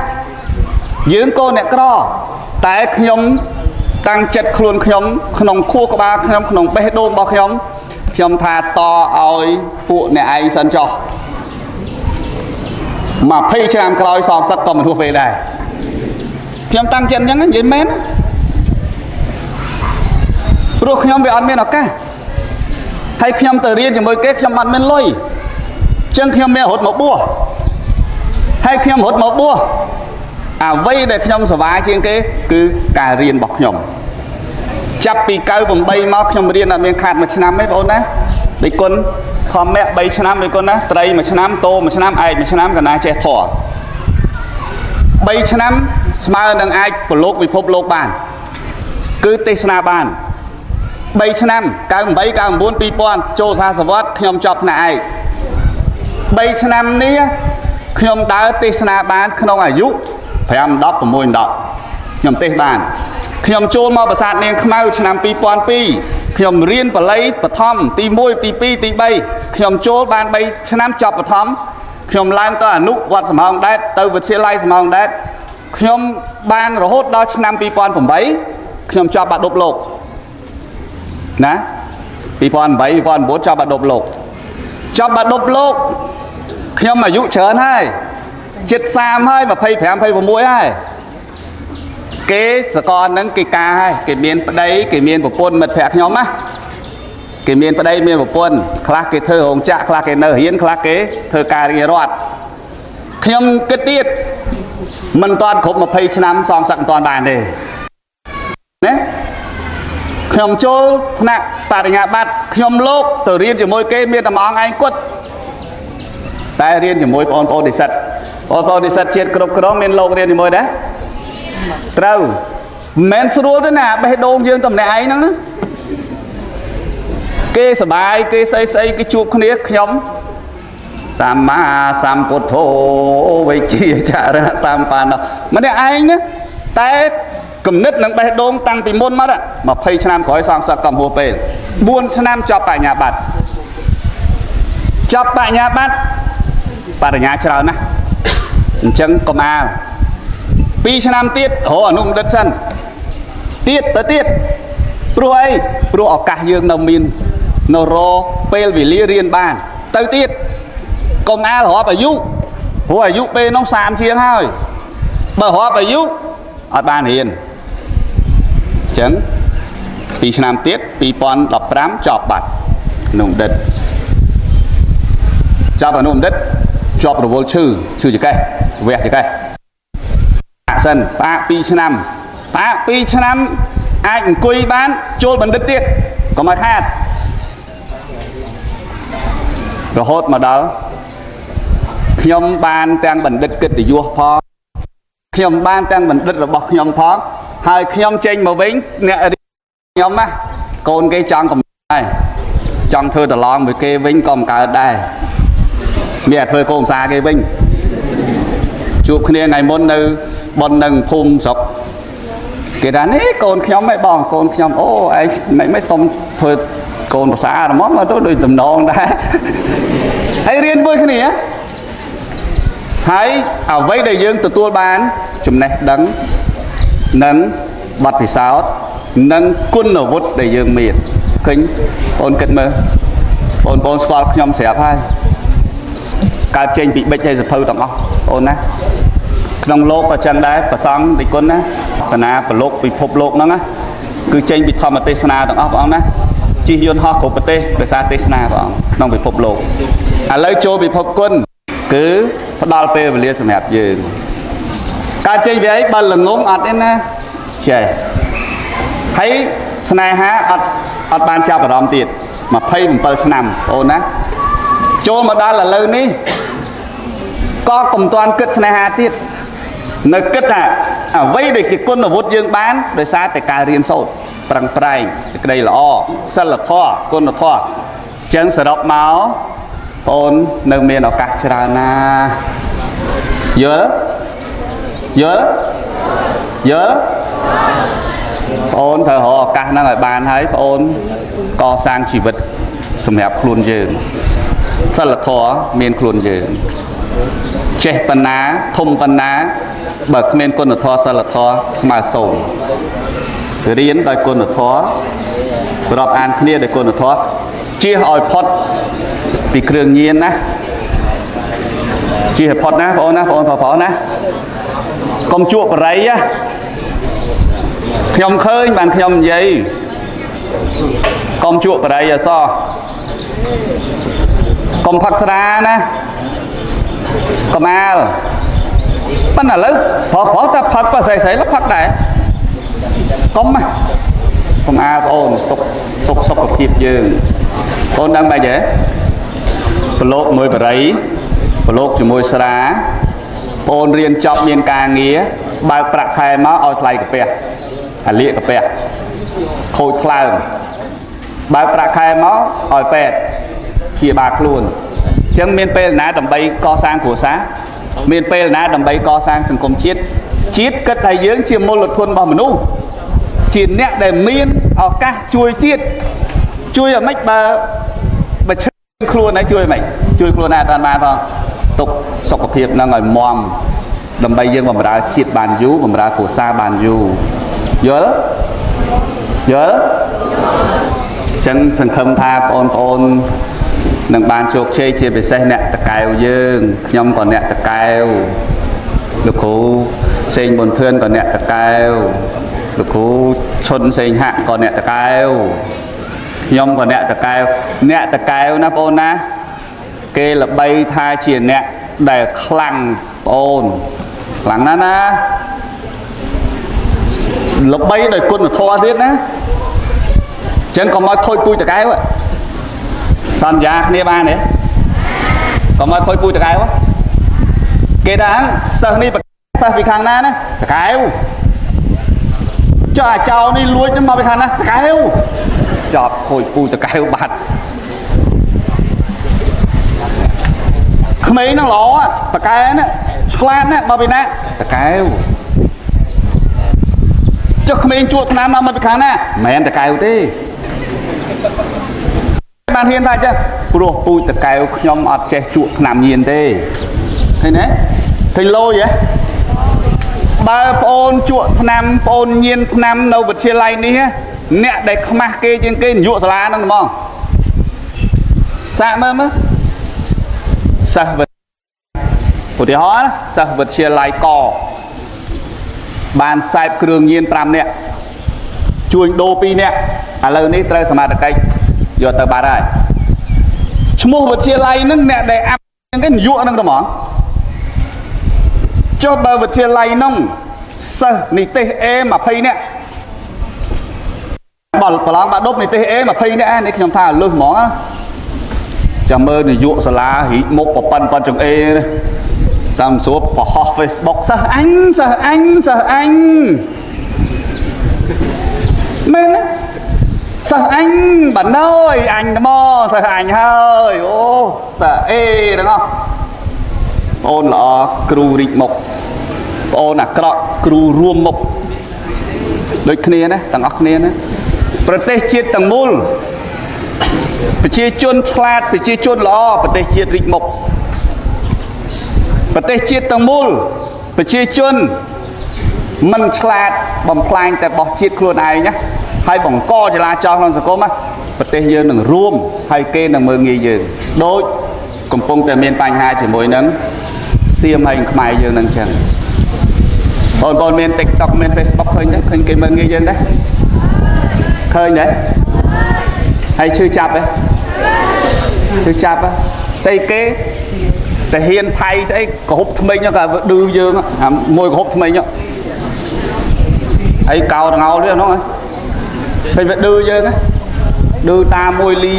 យើងកូនអ្នកក្រតែខ្ញុំតាំងចិត្តខ្លួនខ្ញុំក្នុងខួរក្បាលខ្ញុំក្នុងបេះដូងរបស់ខ្ញុំខ្ញុំថាតឲ្យពួកអ្នកឯងសិនចុះ20ឆ្នាំក្រោយសងសឹកក៏មិនហួសពេលដែរខ្ញុំតាំងចិត្តអញ្ចឹងនិយាយមែនណាព្រោះខ្ញុំវាអត់មានឱកាសហើយខ្ញុំទៅរៀនជាមួយគេខ្ញុំអត់មានលុយអញ្ចឹងខ្ញុំមានរត់មកបួសហើយខ្ញុំរត់មកបួសអ្វីដែលខ្ញុំសប្បាយជាងគេគឺការរៀនរបស់ខ្ញុំចាប់ពី98មកខ្ញុំរៀនអត់មានខាតមួយឆ្នាំទេបងប្អូនណាដូចគុណធម្មៈ3ឆ្នាំដូចគុណណាត្រីមួយឆ្នាំតោមួយឆ្នាំឯកមួយឆ្នាំកណាចេះធម៌3ឆ្នាំស្មើនឹងអាចប្រឡូកពិភពលោកបានគឺទេសនាបាន3ឆ្នាំ98 99 2000ចូលសាសវត្តខ្ញុំចប់ថ្នាក់ឯក3ឆ្នាំនេះខ្ញុំដើរទេសនាបានក្នុងអាយុ5 10 6 10ខ្ញុំទេសបានខ្ញុំចូលមកប្រាសាទនាងខ្មៅឆ្នាំ2002ខ្ញុំរៀនបាលីបឋមទី1ទី2ទី3ខ្ញុំចូលបាន3ឆ្នាំចប់បឋមខ្ញុំឡើងទៅអនុវត្តសំហងដែតទៅវិទ្យាល័យសំហងដែតខ្ញុំបានរហូតដល់ឆ្នាំ2008ខ្ញុំចប់បាក់ឌុបលោកណា2008 2009ចប់បាក់ឌុបលោកចប់បាក់ឌុបលោកខ្ញុំអាយុច្រើនហើយជិត30ហើយ25 26ហើយគេសកលហ្នឹងគេការហើយគេមានប្តីគេមានប្រពន្ធមិត្តភក្តិខ្ញុំណាគេមានប្តីមានប្រពន្ធខ្លះគេធ្វើរោងចក្រខ្លះគេនៅរៀនខ្លះគេធ្វើការងាររដ្ឋខ្ញុំគិតទៀតមិនតាន់គ្រប់20ឆ្នាំសងសឹកមិនតាន់បានទេណាខ្ញុំចូលថ្នាក់បរិញ្ញាបត្រខ្ញុំលោកទៅរៀនជាមួយគេមានតែមួយអង្គឯងគត់តែរៀនជាមួយបងប្អូននិស្សិតបងប្អូននិស្សិតជាតិគ្រប់គ្រងមានលោករៀនជាមួយដែរត្រូវមិនមែនស្រួលទេណាបេះដូងយើងតំណែងឯងហ្នឹងណាគេសបាយគេស្អីស្អីគេជួបគ្នាខ្ញុំសម្មាសម្ពុទ្ធោវិជាចរៈសម្បណ្ណោម្នាក់ឯងណាតែគំនិតនឹងបេះដូងតាំងពីមុនមក20ឆ្នាំក្រោយសងសឹកកំហួសពេល4ឆ្នាំចប់បញ្ញាបត្រចប់បញ្ញាបត្របរិញ្ញាច្រើនណាស់អញ្ចឹងកុំអាល2ឆ្នាំទៀតរកអនុបណ្ឌិតសិនទៀតទៅទៀតព្រោះអីព្រោះឱកាសយើងនៅមាននៅរពេលវេលារៀនបានទៅទៀតកុំអាលរាប់អាយុព្រោះអាយុពេលនោះ30ជាងហើយបើរាប់អាយុអត់បានរៀនអញ្ចឹង2ឆ្នាំទៀត2015ចប់បាត់អនុបណ្ឌិតចប់អនុបណ្ឌិតជាប់រវល់ឈឺឈឺចកេះវះចកេះផ្អាកសិនផ្អាក2ឆ្នាំផ្អាក2ឆ្នាំអាចអង្គុយបានចូលបណ្ឌិតទៀតកុំឲ្យខាតរហូតមកដល់ខ្ញុំបានទាំងបណ្ឌិតកិត្តិយសផងខ្ញុំបានទាំងបណ្ឌិតរបស់ខ្ញុំផងហើយខ្ញុំចេញមកវិញអ្នករៀនខ្ញុំណាកូនគេចង់កំដែរចង់ធ្វើប្រឡងមួយគេវិញក៏មិនកើតដែរមានតែធ្វើកូនភាសាគេវិញជួបគ្នាថ្ងៃមុននៅប៉ុននឹងភូមិស្រុកគេថានេះកូនខ្ញុំហ៎បងកូនខ្ញុំអូឯងមិនសុំធ្វើកូនភាសាហ្មងទៅដូចតំណងដែរហើយរៀនមួយគ្នា ហើយអ្វីដែលយើងទទួលបានចំណេះដឹងនិងបទពិសោធន៍និងគុណវុឌ្ឍដែលយើងមានឃើញបងគិតមើលបងប្អូនស្គាល់ខ្ញុំស្រាប់ហើយកើតចេញពីបិចហើយសភៅទាំងអស់បងណាក្នុងលោកក៏ចឹងដែរប្រសង់តិគុណណាកណាប្រលោកពិភពលោកហ្នឹងណាគឺចេញពីធម្មទេសនាទាំងអស់បងណាជិះយន្តហោះគ្រប់ប្រទេសដោយសារទេសនាបងក្នុងពិភពលោកឥឡូវចូលពិភពគុណគឺផ្ដល់ពេលវេលាសម្រាប់យើងកើតចេញពីអីបើល្ងងអត់ទេណាចេះហើយស្នេហាអត់អត់បានចាប់អារម្មណ៍ទៀត27ឆ្នាំបងណាចូលមកដល់ឥឡូវនេះក៏កុំទាន់គិតស្នេហាទៀតនៅគិតថាអ្វីដែលជាគុណវុឌ្ឍយើងបានដោយសារតែការរៀនសូត្រប្រឹងប្រែងសេចក្តីល្អសិលធម៌គុណធម៌ចឹងសរុបមកបងនៅមានឱកាសច្រើនណាស់យល់យល់យល់បងត្រូវរកឱកាសហ្នឹងឲ្យបានហើយបងកសាងជីវិតសម្រាប់ខ្លួនយើងសិលធម៌មានខ្លួនយើងចេះបណ្ណាធំបណ្ណាបើគ្មានគុណធម៌សិលធម៌ស្មើសូន្យរៀនដោយគុណធម៌រាប់អានគ្នាដោយគុណធម៌ជៀសឲ្យផុតពីគ្រឿងញៀនណាជៀសឲ្យផុតណាបងអូនណាបងអូនប្រុសៗណាកុំជក់បរិយណាខ្ញុំឃើញបានខ្ញុំនិយាយកុំជក់បរិយអសោះកុំផឹកស្រាណាកុំអាលប៉ុន្តែឥឡូវប្រុសៗតែផឹកបើស្រីស្រីលផឹកដែរកុំណាកុំអាលបងអូនទុកទុកសុខភាពយើងបងដឹងបែបទេប្រឡូកមួយបរិយប្រឡូកជាមួយស្រាបងអូនរៀនចប់មានការងារបើកប្រាក់ខែមកឲ្យថ្លៃកាពះអាលៀកកាពះខូចថ្លើមបើកប្រាក់ខែមកឲ្យពេទ្យព្យាបាលខ្លួនអញ្ចឹងមានពេលណាដើម្បីកសាងគ្រួសារមានពេលណាដើម្បីកសាងសង្គមជាតិជាតិគិតថាយើងជាមូលធនរបស់មនុស្សជាអ្នកដែលមានឱកាសជួយជាតិជួយឲ្យម៉េចបើបើឈឺខ្លួនហើយជួយម៉េចជួយខ្លួនឯងអត់បានផងទុកសុខភាពហ្នឹងឲ្យមាំដើម្បីយើងបម្រើជាតិបានយូរបម្រើគ្រួសារបានយូរយល់យល់ចឹងសង្ឃឹមថាបងប្អូននឹងបានជោគជ័យជាពិសេសអ្នកតកែវយើងខ្ញុំក៏អ្នកតកែវលោកគ្រូសេងប៊ុនធឿនក៏អ្នកតកែវលោកគ្រូឈុនសេងហាក់ក៏អ្នកតកែវខ្ញុំក៏អ្នកតកែវអ្នកតកែវណាបងអូនណាគេល្បីថាជាអ្នកដែលខ្លាំងបងអូនខ្លាំងណាស់ណាល្បីដោយគុណធម៌ទៀតណាចឹងកុំឲ្យខូចពូជតកែវសន្យាគ្នាបានទេកុំឲ្យខូចពូជតកែវគេថាសិស្សនេះសិស្សពីខាងណាណាតកែវចុះអាចោនេះលួចមកពីខាងណាតកែវចប់ខូចពូជតកែវបាត់ក្មេងហ្នឹងល្អតកែណាឆ្លាតណាមកពីណាតកែវចុះក្មេងជួថ្នាំមកពីខាងណាមិនមែនតកែវទេបានហ៊ានថាចឹងព្រោះពូជតកែវខ្ញុំអត់ចេះជក់ថ្នាំញៀនទេឃើញទេឃើញលយហ៎បើប្អូនជក់ថ្នាំប្អូនញៀនថ្នាំនៅវិទ្យាល័យនេះអ្នកដែលខ្មាស់គេជាងគេនាយកសាលាហ្នឹងហ្មងសាកមើលមើលសិស្សវិឧទាហរណ៍សិស្សវិទ្យាល័យកបានសែបគ្រឿងញៀន5នាក់ជួញដូរ2នាក់ឥឡូវនេះត្រូវសមត្ថកិច្ចយកទៅបាត់ហើយឈ្មោះវិទ្យាល័យហ្នឹងអ្នកដែលអាប់គេនាយកហ្នឹងទៅហ្មងចុះបើវិទ្យាល័យហ្នឹងសិស្សនិទេស A 20នាក់បើប្រឡងបាក់ដប់និទេស A 20នាក់នេះខ្ញុំថាលឹះហ្មងចាំមើលនាយកសាលារីកមុខប៉ិនប៉ិនចង្អេតាមស្រួលប្រហោះ Facebook សិស្សអញសិស្សអញសិស្សអញមែនណាសិស្សអញបណ្ដោយអញមកសិស្សអញហើយអូសិស្សអេទាំងអស់បងអូនល្អគ្រូរីកមុខបងអូនអាក្រក់គ្រូរួមមុខដូចគ្នាណាទាំងអស់គ្នាណាប្រទេសជាតិទាំងមូលប្រជាជនឆ្លាតប្រជាជនល្អប្រទេសជាតិរីកមុខ ប្រទេសជាតិទាំងមូលប្រជាជនមិនឆ្លាតបំផ្លាញតែបោះជាតិខ្លួនឯងណាហើយបង្កចលាចលក្នុងសង្គមណាប្រទេសយើងនឹងរួមហើយគេនឹងមើលងាយយើងដូចកំពុងតែមានបញ្ហាជាមួយនឹងសៀមហើយនឹងខ្មែរយើងនឹងចឹងបងប្អូនមាន TikTok មាន Facebook ឃើញទេឃើញគេមើលងាយយើងទេឃើញទេហើយឈឺចាប់ទេឈឺចាប់ទេស្អីគេតែហ៊ានថៃស្អីកហុបថ្មិញហ្នឹងក៏ឌឺយើងអាមួយកហុបថ្មិញហ្នឹងហើយកោតងោលវាហ្នឹងឃើញវាឌឺយើងហ៎ឌឺតាមមួយលី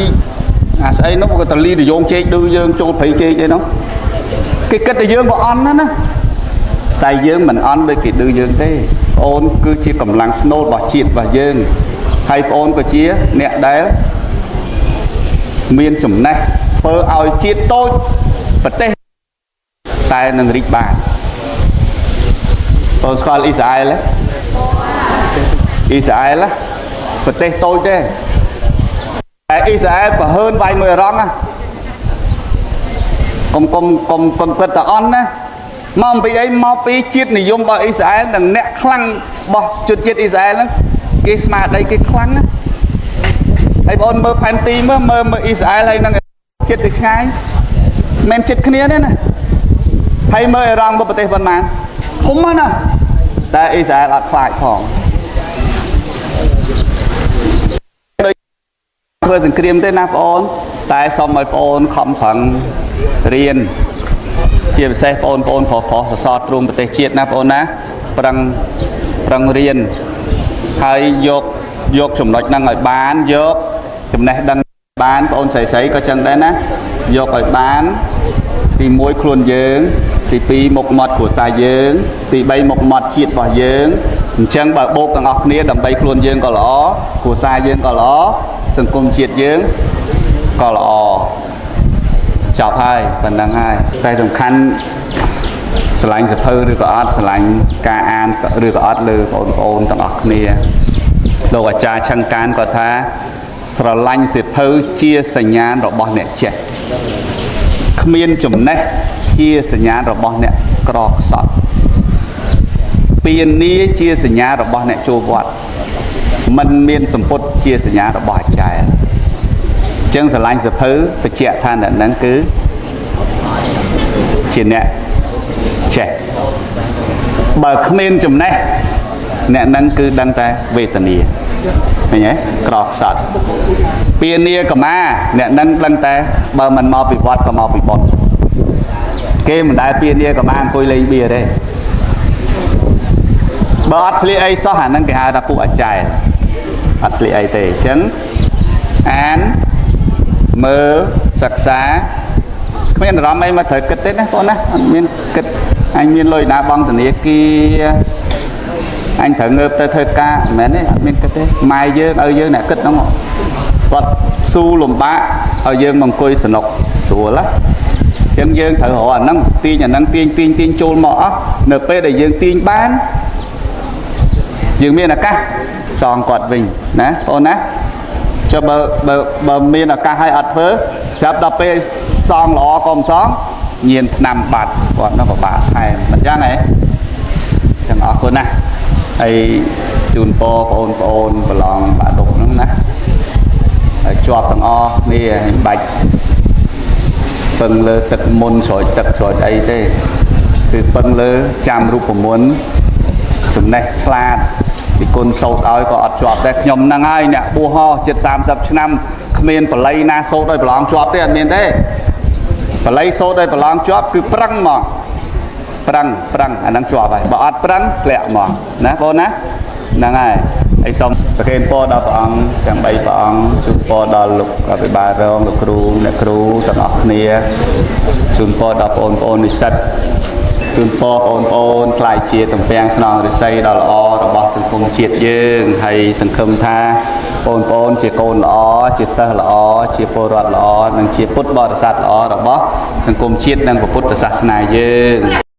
អាស្អីនោះក៏តលីរយងជែកឌឺយើងចូលព្រៃជែកអីនោះគេគិតតែយើងក៏អន់ណាស់ណាតែយើងមិនអន់ដូចគេឌឺយើងទេបងអូនគឺជាកម្លាំងស្នូលរបស់ជាតិរបស់យើងហើយបងអូនក៏ជាអ្នកដែលមានចំណេះធ្វើឲ្យជាតិតូចប្រទេសតែនឹងរីកបានបងស្គាល់អ៊ីស្រាអែលទេអ៊ីស្រាអែលណាប្រទេសតូចទេតែអ៊ីស្រាអែលប្រហើនវាយមួយអរងណាកុំកុំកុំកុំគិតតែអន់ណាមកអំពីអីមកពីជាតិនិយមរបស់អ៊ីស្រាអែលនិងអ្នកខ្លាំងរបស់ជនជាតិអ៊ីស្រាអែលហ្នឹងគេស្មារតីគេខ្លាំងណាហើយបងអូនមើលផែនទីមើលមើលមើលអ៊ីស្រាអែលហើយនឹងជាតិទៅឆ្ងាយមិនចិត្តគ្នាទេណាហើយមើលអ៊ីរ៉ង់មើលប្រទេសប៉ុន្មានធំណាស់ណាតែអ៊ីស្រាអែលអត់ខ្លាចផងដូចធ្វើសង្គ្រាមទេណាបងអូនតែសូមឲ្យបងអូនខំប្រឹងរៀនជាពិសេសបងប្អូនប្រុសប្រុសសសរទ្រូងប្រទេសជាតិណាបងអូនណាប្រឹងប្រឹងរៀនហើយយកយកចំណុចហ្នឹងឲ្យបានយកចំណេះដឹងបានបងអូនស្រីស្រីក៏ចឹងដែរណាយកឲ្យបានទី1ខ្លួនយើងទី2មុខមាត់គ្រួសារយើងទី3មុខមាត់ជាតិរបស់យើងអញ្ចឹងបើបូកទាំងអស់គ្នាដើម្បីខ្លួនយើងក៏ល្អគ្រួសារយើងក៏ល្អសង្គមជាតិយើងក៏ល្អចប់ហើយប៉ុណ្ណឹងហើយតែសំខាន់ស្រឡាញ់សភៅឬក៏អត់ស្រឡាញ់ការអានឬក៏អត់លើបងប្អូនទាំងអស់គ្នាលោកអាចារ្យឆឹងកានគាត់ថាស្រឡាញ់សភៅជាសញ្ញាណរបស់អ្នកចេះគ្មានចំណេះជាសញ្ញាណរបស់អ្នកក្រខ្សត់ពៀនីជាសញ្ញារបស់អ្នកចូលវត្តមិនមានសម្ពុតជាសញ្ញារបស់អាចារ្យអញ្ចឹងស្រឡាញ់សភៅបញ្ជាក់ថាអ្នកហ្នឹងគឺជាអ្នកចេះបើគ្មានចំណេះអ្នកហ្នឹងគឺដឹងតែវេទនាឃើញទេក្រខ្សត់ពៀនីកម្មាអ្នកហ្នឹងដឹងតែបើមិនមកពីវត្តក៏មកពីបុណ្យគេមិនដែលពៀនីកម្មាអង្គុយលេងបៀទេបើអត់ស្លៀកអីសោះអាហ្នឹងគេហៅថាពួកអាចារ្យអត់ស្លៀកអីទេអញ្ចឹងអានមើលសិក្សាគ្មានអារម្មណ៍អីមកត្រូវគិតទេណាបងណាអត់មានគិតអញមានលុយណាបង់ធនាគារអញត្រូវងើបទៅធ្វើការមិនមែនទេអត់មានគិតទេម៉ែយើងឲ្យយើងអ្នកគិតហ្នឹងគាត់ស៊ូលំបាកឲ្យយើងមកអង្គុយសនុកស្រួលណាអញ្ចឹងយើងត្រូវរកអាហ្នឹងទាញអាហ្នឹងទាញទាញទាញចូលមកអស់នៅពេលដែលយើងទាញបានយើងមានឱកាសសងគាត់វិញណាបងណាចុះបើបើបើមានឱកាសឲ្យអត់ធ្វើស្រាប់ដល់ពេលសងល្អក៏មិនសងញៀនឆ្នាំបាត់គាត់នោះពិបាកថែមមិនចឹងហ៎ចឹងអរគុណណាស់ហើយជូនពរបងប្អូនប្រឡងបាក់ឌុបហ្នឹងណាហើយជាប់ទាំងអស់គ្នាហើយបាច់ពឹងលើទឹកមុនស្រោចទឹកស្រោចអីទេគឺពឹងលើចាំរូបមន្តចំណេះឆ្លាតពីគុណសោតឲ្យក៏អត់ជាប់ដែរខ្ញុំហ្នឹងហើយអ្នកបួសហោជិត30ឆ្នាំគ្មានបល័យណាសោតឲ្យប្រឡងជាប់ទេអត់មានទេបល័យសោតឲ្យប្រឡងជាប់គឺប្រឹងហ្មងប្រឹងប្រឹងអាហ្នឹងជាប់ហើយបើអត់ប្រឹងធ្លាក់ហ្មងណាបងណាហ្នឹងហើយហើយសូមប្រគេនពរដល់ព្រះអង្គទាំង3ព្រះអង្គជូនពរដល់លោកអភិបាលរងលោកគ្រូអ្នកគ្រូទាំងអស់គ្នាជូនពរដល់បងប្អូននិស្សិតជូនពរបងប្អូនក្លាយជាទំពាំងស្នងឫស្សីដ៏ល្អរបស់សង្គមជាតិយើងហើយសង្ឃឹមថាបងប្អូនជាកូនល្អជាសិស្សល្អជាពលរដ្ឋល្អនិងជាពុទ្ធបរិស័ទល្អរបស់សង្គមជាតិនិងពុទ្ធសាសនាយើង។